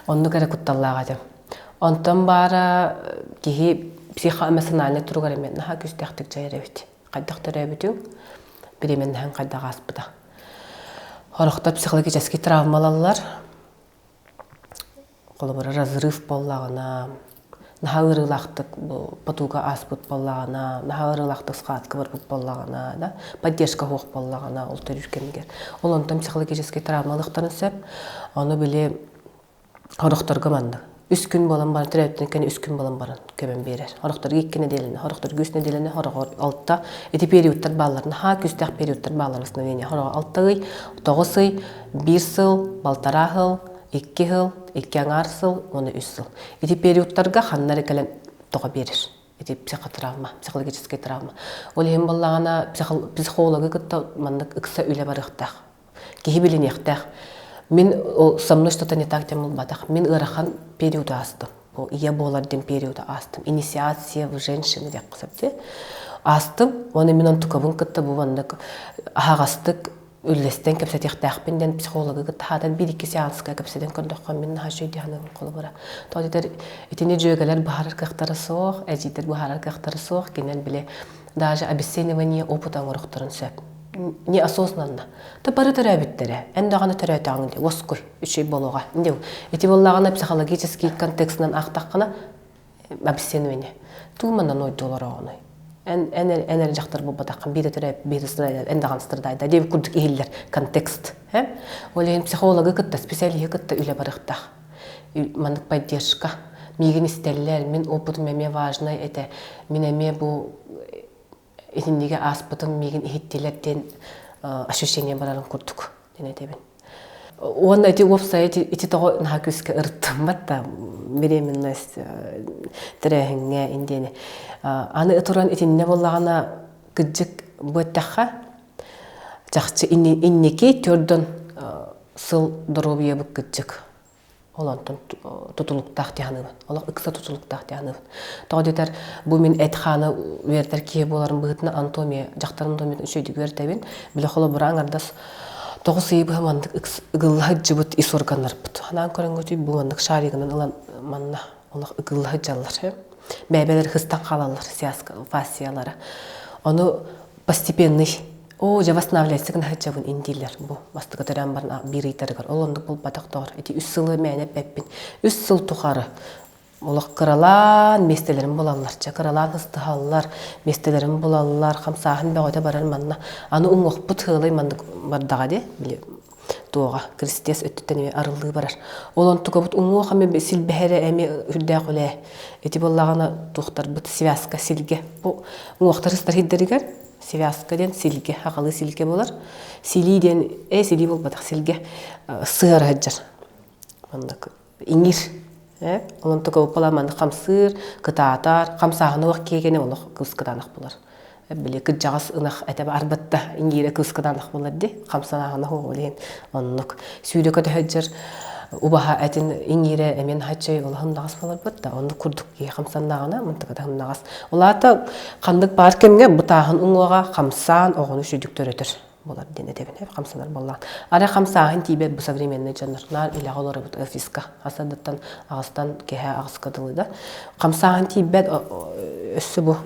Оннук эрэ кутталлаах этим. Онтон баара киһи психоэмоциональнай туругар эмиэ наһаа күүстээхтик дьайар эбит. Хайдах төрөөбүтүҥ, беременнаһыҥ хайдах ааспыта. Сорохтор психологический травмалаллар. Холобура, разрыв буоллаҕына, наһаа ыарыылаахтык бу потуга ааспыт буоллаҕына, наһаа ыарыылаахтык схватка барбыт буоллаҕына, да, поддержка суох буоллаҕына, ол төрүүр кэмигэр. Ол онтон психологический травма ылыахтарын сөп. Ону били Сорохторго маннык. Үс күн буолан баран, төрөөбүтүн кэннэ үс күн буолан баран көмөн биэрэр. Сорохторго икки нэдиэлэни, сорохторго үс нэдиэлэни, сороҕор алта. Ити периодтар бааллар. Наһаа күүстээх периодтар бааллар восстановление. Сороҕор алта ый, тоҕус ый, биир сыл, балтараа сыл, икки сыл, икки аҥаар сыл уонна үс сыл. Ити периодтарга ханна эрэ кэлэн тоҕо биэрэр. Ити психотравма, психологическай травма. Ол иһин буоллаҕына психологы кытта маннык ыкса үлэ барыахтаах. Киһи билиниэхтээх. Мин со мной что-то не так диэн буолбатах. Мин ыарахан периоду аастым. Бу ийэ буолар диэн периоду аастым. Инициация в женщины диэххэ сөп дии. Аастым. Уонна мин онтукабын кытта бу маннык аһаҕастык үллэстэн кэпсэтиэхтээхпин диэн психологы кытта хаатан биир-икки сеанска кэпсэтэн көрдөххө мин наһаа үчүгэй дии саныыбын холобура. Тоҕо диэтэр итини дьүөгэлэр быһаарар кыахтара суох, эдьиийдэр быһаарар кыахтара суох, кинилэр били даже обесценивание опыта оҥоруохтарын сөп. Неосознанно. Та бары төрөөбүттэрэ. Эн даҕаны төрөөтөҕүҥ дии, уоскуй, үчүгэй буолуоҕа. Ити буоллаҕына психологический контекстынан аахтаххына обесценивание. Тууманан ойдуолар оҕону. Эн эн эн эрэ дьахтар буолбатаххын биирэ төрөөп биирэ страдайда эн даҕаны страдайда диэбит курдук иһиллэр контекст. Ол иһин психологы кытта, специалиһы кытта үлэ барыахтаах. Маннык поддержка. Миигин истэллэр, мин опытым эмиэ важнай этэ. Мин эмиэ бу итинниги ааспытым миигин иһиттилэр диэн ощущение барарын курдук диэн этэбин. Уонна ити уопсайа ити, ити тоҕо наһаа күүскэ ырыттаммат да беременность тэрээһиҥҥэ индиэни. Аны туран итиннэ буоллаҕына кыдьык бу эттэххэ чахчы инники төрдөн сыл доруобуйабыт кыдьык Ол онтон тутулуктаах дии саныыбын. Олох ыкса тутулуктаах дии саныыбын. Тоҕо диэтэр, бу мин эт-хааны үөрэтэр киһи буоларым быһыытынан анатомия, дьахтар анатомиятын үчүгэйдик үөрэтэбин. Били холобура аҥардас 9 ый быһа маннык ыгылла сылдьыбыт ис органнарбыт. Ханаан көрөнгөтүй бу маннык шаригынан ылан манна олох ыгылла сылдьаллар. Бэйбэлэр хыстан хаалаллар связка фасциялара. Ону постепенный Оо, дьэ восстанавливается гына сылдьабын индииллэр бу бастакы төрөөн баран биир ыйдарыгар. Ол оннук буолбатах доҕор. Ити үс сылы мээнэ эппэппин. Үс сыл тухары олох кыралаан миэстэлэрин булаллар. Чэ кыралаан ыстыһаллар, миэстэлэрин булаллар, хамсааһын бөҕөтө барар манна. Аны уҥуохпут сыалай маннык бардаҕа дии, били туоҕа крестец өттүттэн эмиэ арыллыы барар. Ол онтукабыт уҥуох эмиэ силбэһэрэ эмиэ үрдээх үлэ. Ити буоллаҕына туохтарбыт связка силгэ. Бу уҥуохтар ыстар сирдэригэр Связка диэн силгэ, аҕалыы силгэ буолар. Силии диэн, ээ силии буолбатах, силгэ сыара сылдьар. Маннык иҥир. Э, онон токоппала маннык хамсыыр, кытаатар, хамсааһыны уох киэгени олох кыс кытаанах булар. Били кыдьаҕас ынах этэ барбатта иҥиирэ кыс кытаанах булар ди хамсанааһына хуоҕул иһин оннук сүүрэ көтөһөдьөр убаһа этин иҥиирэ эмиэн хаччай олоһун буоларбыт да оннук курдук киһи хамсаннаҕына мынтыката хымнаҕас ол аата ханнык баар кэмҥэ бутааһын уҥуоҕа хамсаан оҕону сүдүк төрөтөр буолар диэн этэбин хамсанар буоллаҕын арай хамсааһын тиийбэт бу современный дьоннор наар үлэҕэ олоробут офиска асадыттан аҕыстан киэһэ аҕыска дылы да хамсааһын тиийбэт өссө бу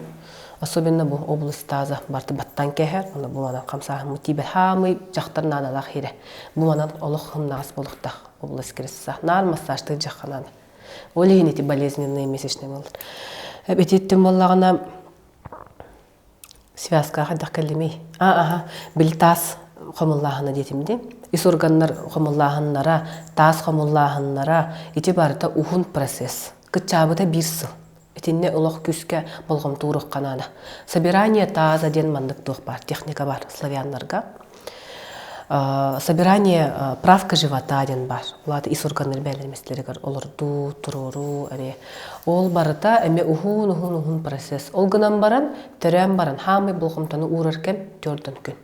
особенно бу область таза барты баттан кэһэр онно бу манан хамсааһыммыт тиийбэт хаамый дьахтар наадалаах иһирэ бу манан олох хымнаҕас буолуохтаах область кресса наар массажтыыр дьахха наада Ол иһин ити болезненные месячные буолар. Ититтин буоллаҕына связкаҕа хайдах кэллимий? А, аха, били таас хомуллааһына диэтим дии. Ис органнар хомуллааһыннара, таас хомуллааһыннара ити барыта уһун процесс. Кыччаабыта биир сыл. Итиннэ олох күүскэ болҕомто ууруохха наада. Собирание таза диэн маннык туох баар, техника баар славяннарга. Собирание правка живота диэн баар. Ол аата ис органнар бэйэлэр олордуу, туруоруу эмиэ. Ол барыта эмиэ уһун-уһун-уһун процесс. Ол гынан баран, төрөөн баран, хаамай болҕомтону уурар кэм төрдөн күн.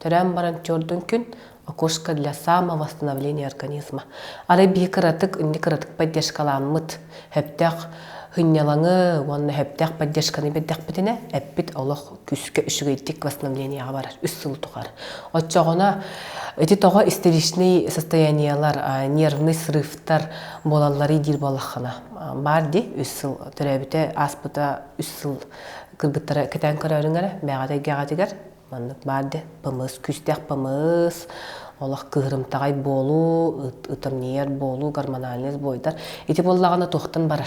Төрөөн баран төрдүн күн окошко для самовосстановления организма. Арай биһи кыратык, инни кыратык поддержкаламмыт, сөптөөх сынньалаҥы уонна сөптөөх поддержканы биэрдэхпитинэ, эппит олох күүскэ үчүгэйдик восстановлениеҕа барар, үс сыл тухары. Оччоҕуна ити тоҕо истеричный состояниелар, нервный срывтар буолалларый диир буоллаххына, баар дии үс сыл төрөөбүтэ ааспыта үс сыл кыргыттара кэтээн көрөөрүҥ эрэ, бэҕэт эйгэҕитигэр Маннык баар дии ПМС күүстээх ПМС, олох кыыһырымтаҕай буолуу, ытамньыйар буолуу, гормональный сбойдар. Ити буоллаҕына туохтан барар?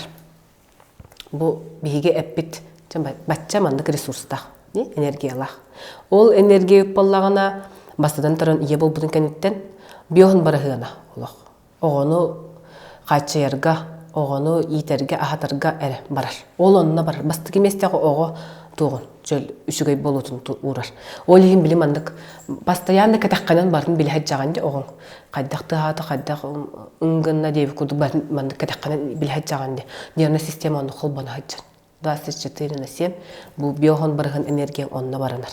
Бу биһиги эппит бачча маннык ресурстаах, энергиялаах. Ол энергия буоллаҕына бастатан туран ийэ буолбутун кэнниттэн биоһун барыһыана олох. Оҕону хааччыйарга, оҕону иитэргэ, аһатарга эрэ барар. Ол онно барар. Бастакы миэстэҕэ оҕо туоҕун, чөл үчүгэй буолуутун уурар. Ол иһин били маннык постоянно кэтэххинэн барытын билэ сылдьаҕын дии оҕоҥ. Хайдах тыаһаата, хайдах ыҥгынна диэбит курдук барытын маннык кэтэххинэн билэ сылдьаҕын дии. Нервная система онно холбоно сылдьар. 24 на 7 бу биохон бырыһын энергияң онно баранар.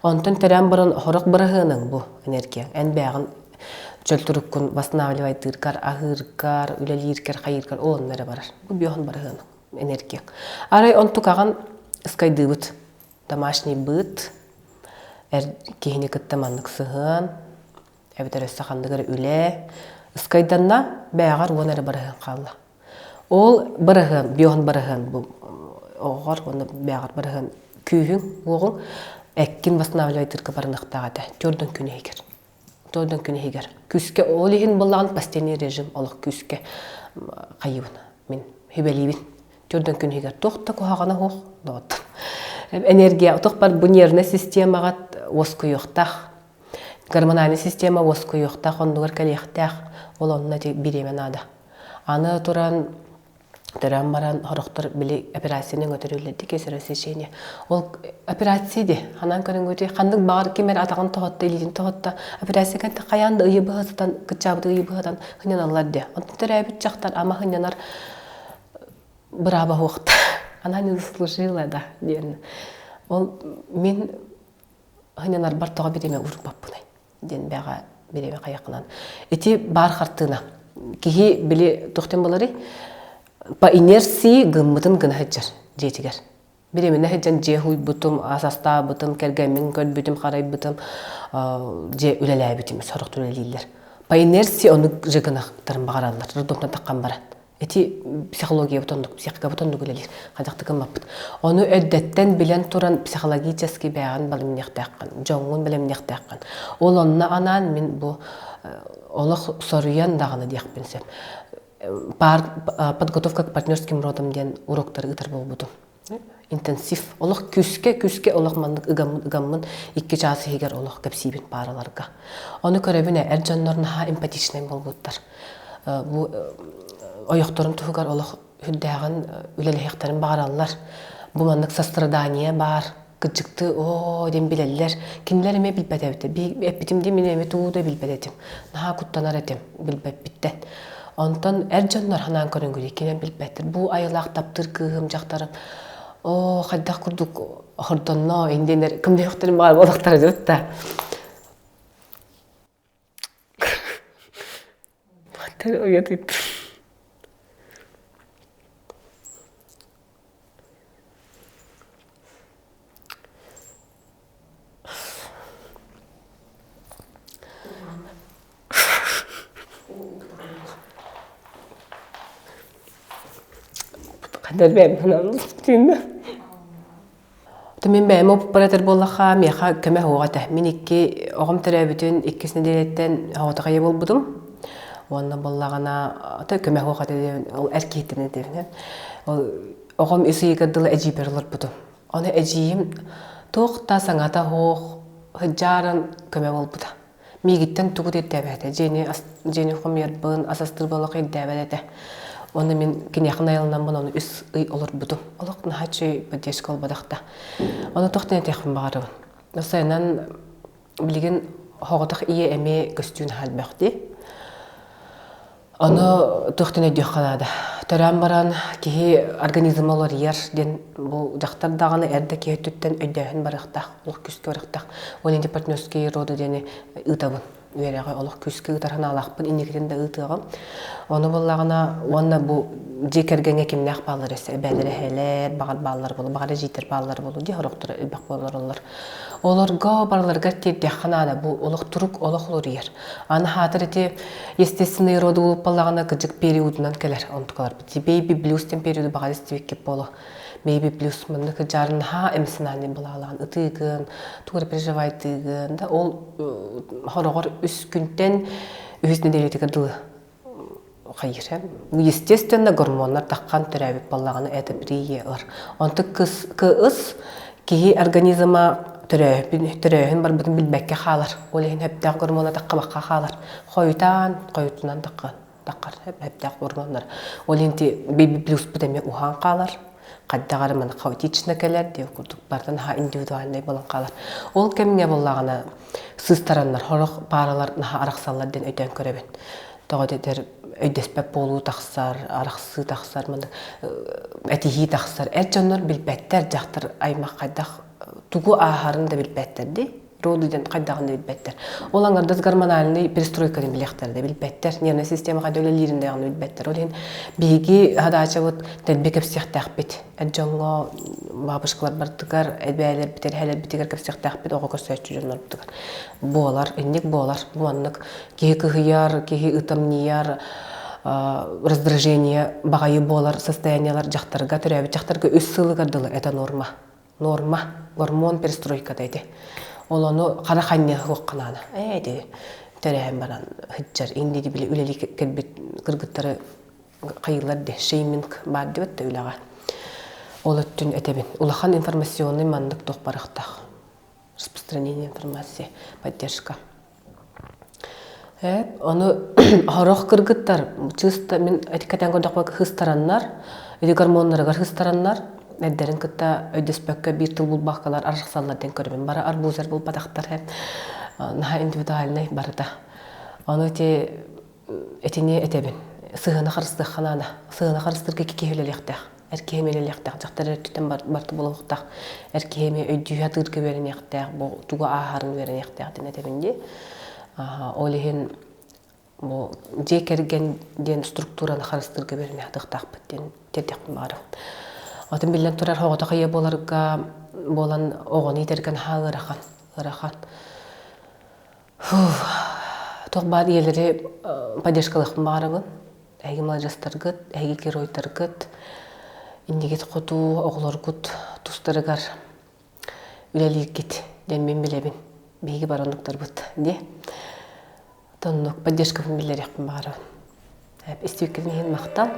Онтон төрөөн баран хорох бырыһыаныҥ бу энергияң. Эн бэйэҕин чөл туруккун восстанавливайдыыргар, аһыыргар, үлэлииргэр, хайыыргар ол онно эрэ барар. Бу биохон бырыһыаныҥ энергияҥ. Арай онтукаҕын ыскайдыыбыт. Домашний быт, эр киһини кытта маннык сыһыан, эбэтэр өссө ханнык эрэ үлэ. Ыскайданна бэйэҕэр уон эрэ бырыһыан хаалла. Ол быраһыан, биоһун быраһыан бу оҕоҕор уонна бэйэҕэр быраһыан күүһүҥ, уоҕуҥ эккин восстанавливайдыырга барыныахтаах этэ. Төрдөн күн иһигэр. Төрдөн күн иһигэр. Күүскэ ол иһин буоллаҕын постельный режим олох күүскэ хайыбын мин сүбэлиибин. Төрдөн күн иһигэр туох да куһаҕана суох доҕоттор. Энергия туох бар бу нервнай системаҕа уоскуйуохтаах. Гормональный система уоскуйуохтаах, оннугар кэлиэхтээх. Ол онно ити бириэмэ наада. Аны туран төрөөн баран сорохтор били операцияны өҥөтөрүллэр кесарево сечение. Ол операция ди ханан көрүҥҥүтүй ханнык баҕар ким эрэ атаҕын тоһотто илиитин тоһотто операция кэнтэ хайаан да ыйы быһа сытан кыччаабыт ыйы быһатан хыньаналлар ди. Онтон төрөөбүт дьахтар ама хыньанар бырааба суохта. Она не заслужила да диэн. Ол мин хыньанарбар тоҕо бириэмэ уурбаппыный диэн бэҕэ бириэмэ хайахынан. Ити баар хартыына. Киһи били туохтан буларый? По инерции гыммытын гына сылдьар дьиэтигэр. Бириэмэнэ сылдьан дьиэ хуйбутум, ас астаабытым, кэргэммин көрбүтүм, харайбытым, дьиэ үлэлээбитим, сорохтор үлэлииллэр. По инерции оннук же гынахтарын баҕараллар, роддомтан таххан баран. Ити психологиябыт оннук, психикабыт оннук үлэлиир. Хадьахты гыммаппыт. Ону эрдэттэн билэн туран психологически бэйэҕин бэлэмниэхтээххин, дьоҥҥун бэлэмниэхтээххин. Ол онно анаан мин бу олох соруйан даҕаны диэхпин сөп. Пар, подготовка к партнерским родам диэн уроктары ыытар буолбутум. Интенсив. Олох күүскэ, күүскэ олох маннык ыгаммын, ыгаммын икки чаас иһигэр олох кэпсиибин паараларга. Ону көрөбүн эр дьоннор наһаа эмпатичнай буолбуттар. Бу ойохторун туһугар олох үрдээҕин үлэлэһиэхтэрин баҕараллар. Бу маннык сострадание баар, кырдьыкты оо диэн билэллэр. Кинилэр эмиэ билбэт эбит. Эппитим дии мин эмиэ тугу да билбэт этим. Наһаа куттанар этим билбэппиттэн. Онтон эр дьоннор ханаан көрүҥгүлүй кинен билбэттэр. Бу айылаах таптыыр кыыһым, дьахтарым оо хайдах курдук хордонно индиэннэр көмнөөхтөрүн баҕар буолахтара дьыт да. Уйатыттым. Мин бэйэм оператор буоллахха, миэхэ көмө суох этэ. Мин икки оҕом төрөөбүтүн иккис нэдиэлэттэн соҕотох ийэ буолбутум. Уонна буоллаҕына, көмө суох этэ диэн, ол эр киһиттэн этэ. Ол оҕом үс ыйыгар дылы эдьиийбэр олорбутум. Ону эдьиийим туох да саҥата суох сыдьааран көмө буолбута. Миигиттэн тугу да ирдээбэт этэ. Дьиэни, дьиэни хомуйарбын, ас астыырбын олох ирдээбэт этэ. Уонна мин киниэхэ найыланаммын ону үс ый олорбутум. Олох наһаа үчүгэй поддержка буолбатах да. Ону туох диэн этиэхпин баҕарабын. Сайынан билигин соҕотох ийэ эмиэ көстүү наһаа элбэх дии. Ону туохтан өйдүөххэ наада. Төрөөн баран киһи организма уларыйар диэн бу дьахтар даҕаны эр да киһи өттүттэн өйдөөһүн барыахтаах, олох күүскэ барыахтаах. Ол иһин партнерские роды диэни ыытабын. Үөрэҕи олох күүскэ ыытар санаалаахпын, инникитин да ыытыаҕым. Ону буоллаҕына уонна бу дьиэ кэргэҥҥэ кимнээх бааллар өссө эбээлэр эһээлэр баҕар бааллар буолуо, баҕар эдьиийдэр бааллар буолуо дии сорохторо элбэх буолар Олорго барыларыгар тиэрдиэххэ наада бу олох турук олох уларыйар. Аны хаатыр ити естественный роды улуппалаҕына кыдьык периодунан кэлэр онтукаларбыт. Baby blues диэн периоду баҕар истибиккит буолуо. Baby blues манна кыдьаарын наһаа эмоциональный былаалаан ытыыгын, тугу эрэ переживайдыыгын да ол хороҕор үс күнтэн үһүс нэдиэлэтигэр дылы хайыыр Естественно, гормоннар таххан төрөөбүт буоллаҕына это приер. Онтон кыс кыс киһи организма төрөөһүн төрөөһүн барбытын билбэккэ хаалар. Ол иһин сөптөөх гормона таххабакка хаалар. Хойутаан, хойутунан таххан таххар сөптөөх гормоннар. Ол иһин ти бэби плюспут эмиэ уһаан хаалар. Хайдах эрэ маны хаотично кэлэр диэн курдук барытын наһаа индивидуальнай буолан хаалар. Ол кэмҥэ буоллаҕына сыыстараннар, сорох пааралар наһаа арахсаллар диэн өйдөөн көрөбүн. Тоҕо дэтэр өйдөспөт буолуу тахсар, арахсыы тахсар, этиһии тахсар. Эр дьоннор билбэттэр, дьахтар аймах хайдах тугу ааһарын да билбэттэр дии. Роду диэн хайдаҕын да билбэттэр. Ол аҥардас гормональный перестройканы билиэхтэр да билбэттэр. Нервная система хайда үлэлиирин даҕаны билбэттэр. Ол иһин биһиги хадаачабыт дэлби кэпсиэхтээхпит. Эр дьоҥҥо бабушкалар бардыгар, эбээлэрбитигэр, эһэлэрбитигэр кэпсиэхтээхпит оҕо көрсөөччү дьоннорбутугар. Буолар, инник буолар. Бу маннык киһи кыһыйар, киһи ытамньыйар, раздражение баҕайы буолар состояниелар дьахтарга, төрөөбүт дьахтарга үс сылыгар дылы это норма. Норма, гормон перестройката ити. Ол ону хара ханньыһыахха наада. Ээ ити төрөөн баран сылдьар инники били үлэлии кэлбит кыргыттары хайыылар де шейминг баар диэбит да үлэҕэ. Ол өттүн этэбин. Улахан информационный маннык туох барыахтаах. Распространение информации, поддержка. Ону сорох кыргыттар чыста мин эти кэтээн көрдөхпө хыстараннар, ити гормоннарыгар хыстараннар, эрдэрин кытта өйдөспөккө биир тыл булбаккалар арахсаллар диэн көрөбүн. Бары арбузер булбатахтар наһаа индивидуальный барыта. Ону ити итини этэбин. Сыһыаны харыстыахха наада. Сыһыаны харыстыырга киһи үлэлиэхтээх. Эр киһи эмиэ үлэлиэхтээх, дьахтар өттүттэн барыта буолуохтаах. Эр киһи эмиэ өйдүү сатыырга үөрэниэхтээх, бу тугу ааһарын үөрэниэхтээх диэн этэбин дии. Ол иһин бу дьиэ кэргэн диэн структураны харыстыырга үөрэнэ сатыахтаахпыт диэн тиэрдиэхпин баҕарабын. Отун биллэн турар оҕото хайа буоларга буолан оҕону иитэргэ наһаа ыарахан, ыарахан. Туох баар ийэлэри поддержкалыахпын баҕарабын. Эһиги маладьыастаргыт, эһиги геройдаргыт, иннигит хоту оҕолоргут тустарыгар үлэлииргит диэн мин билэбин. Биһиги бары оннуктарбыт дии. Оннук поддержкабын биллэриэхпин баҕарабын. Истибиккитин иһин махтал.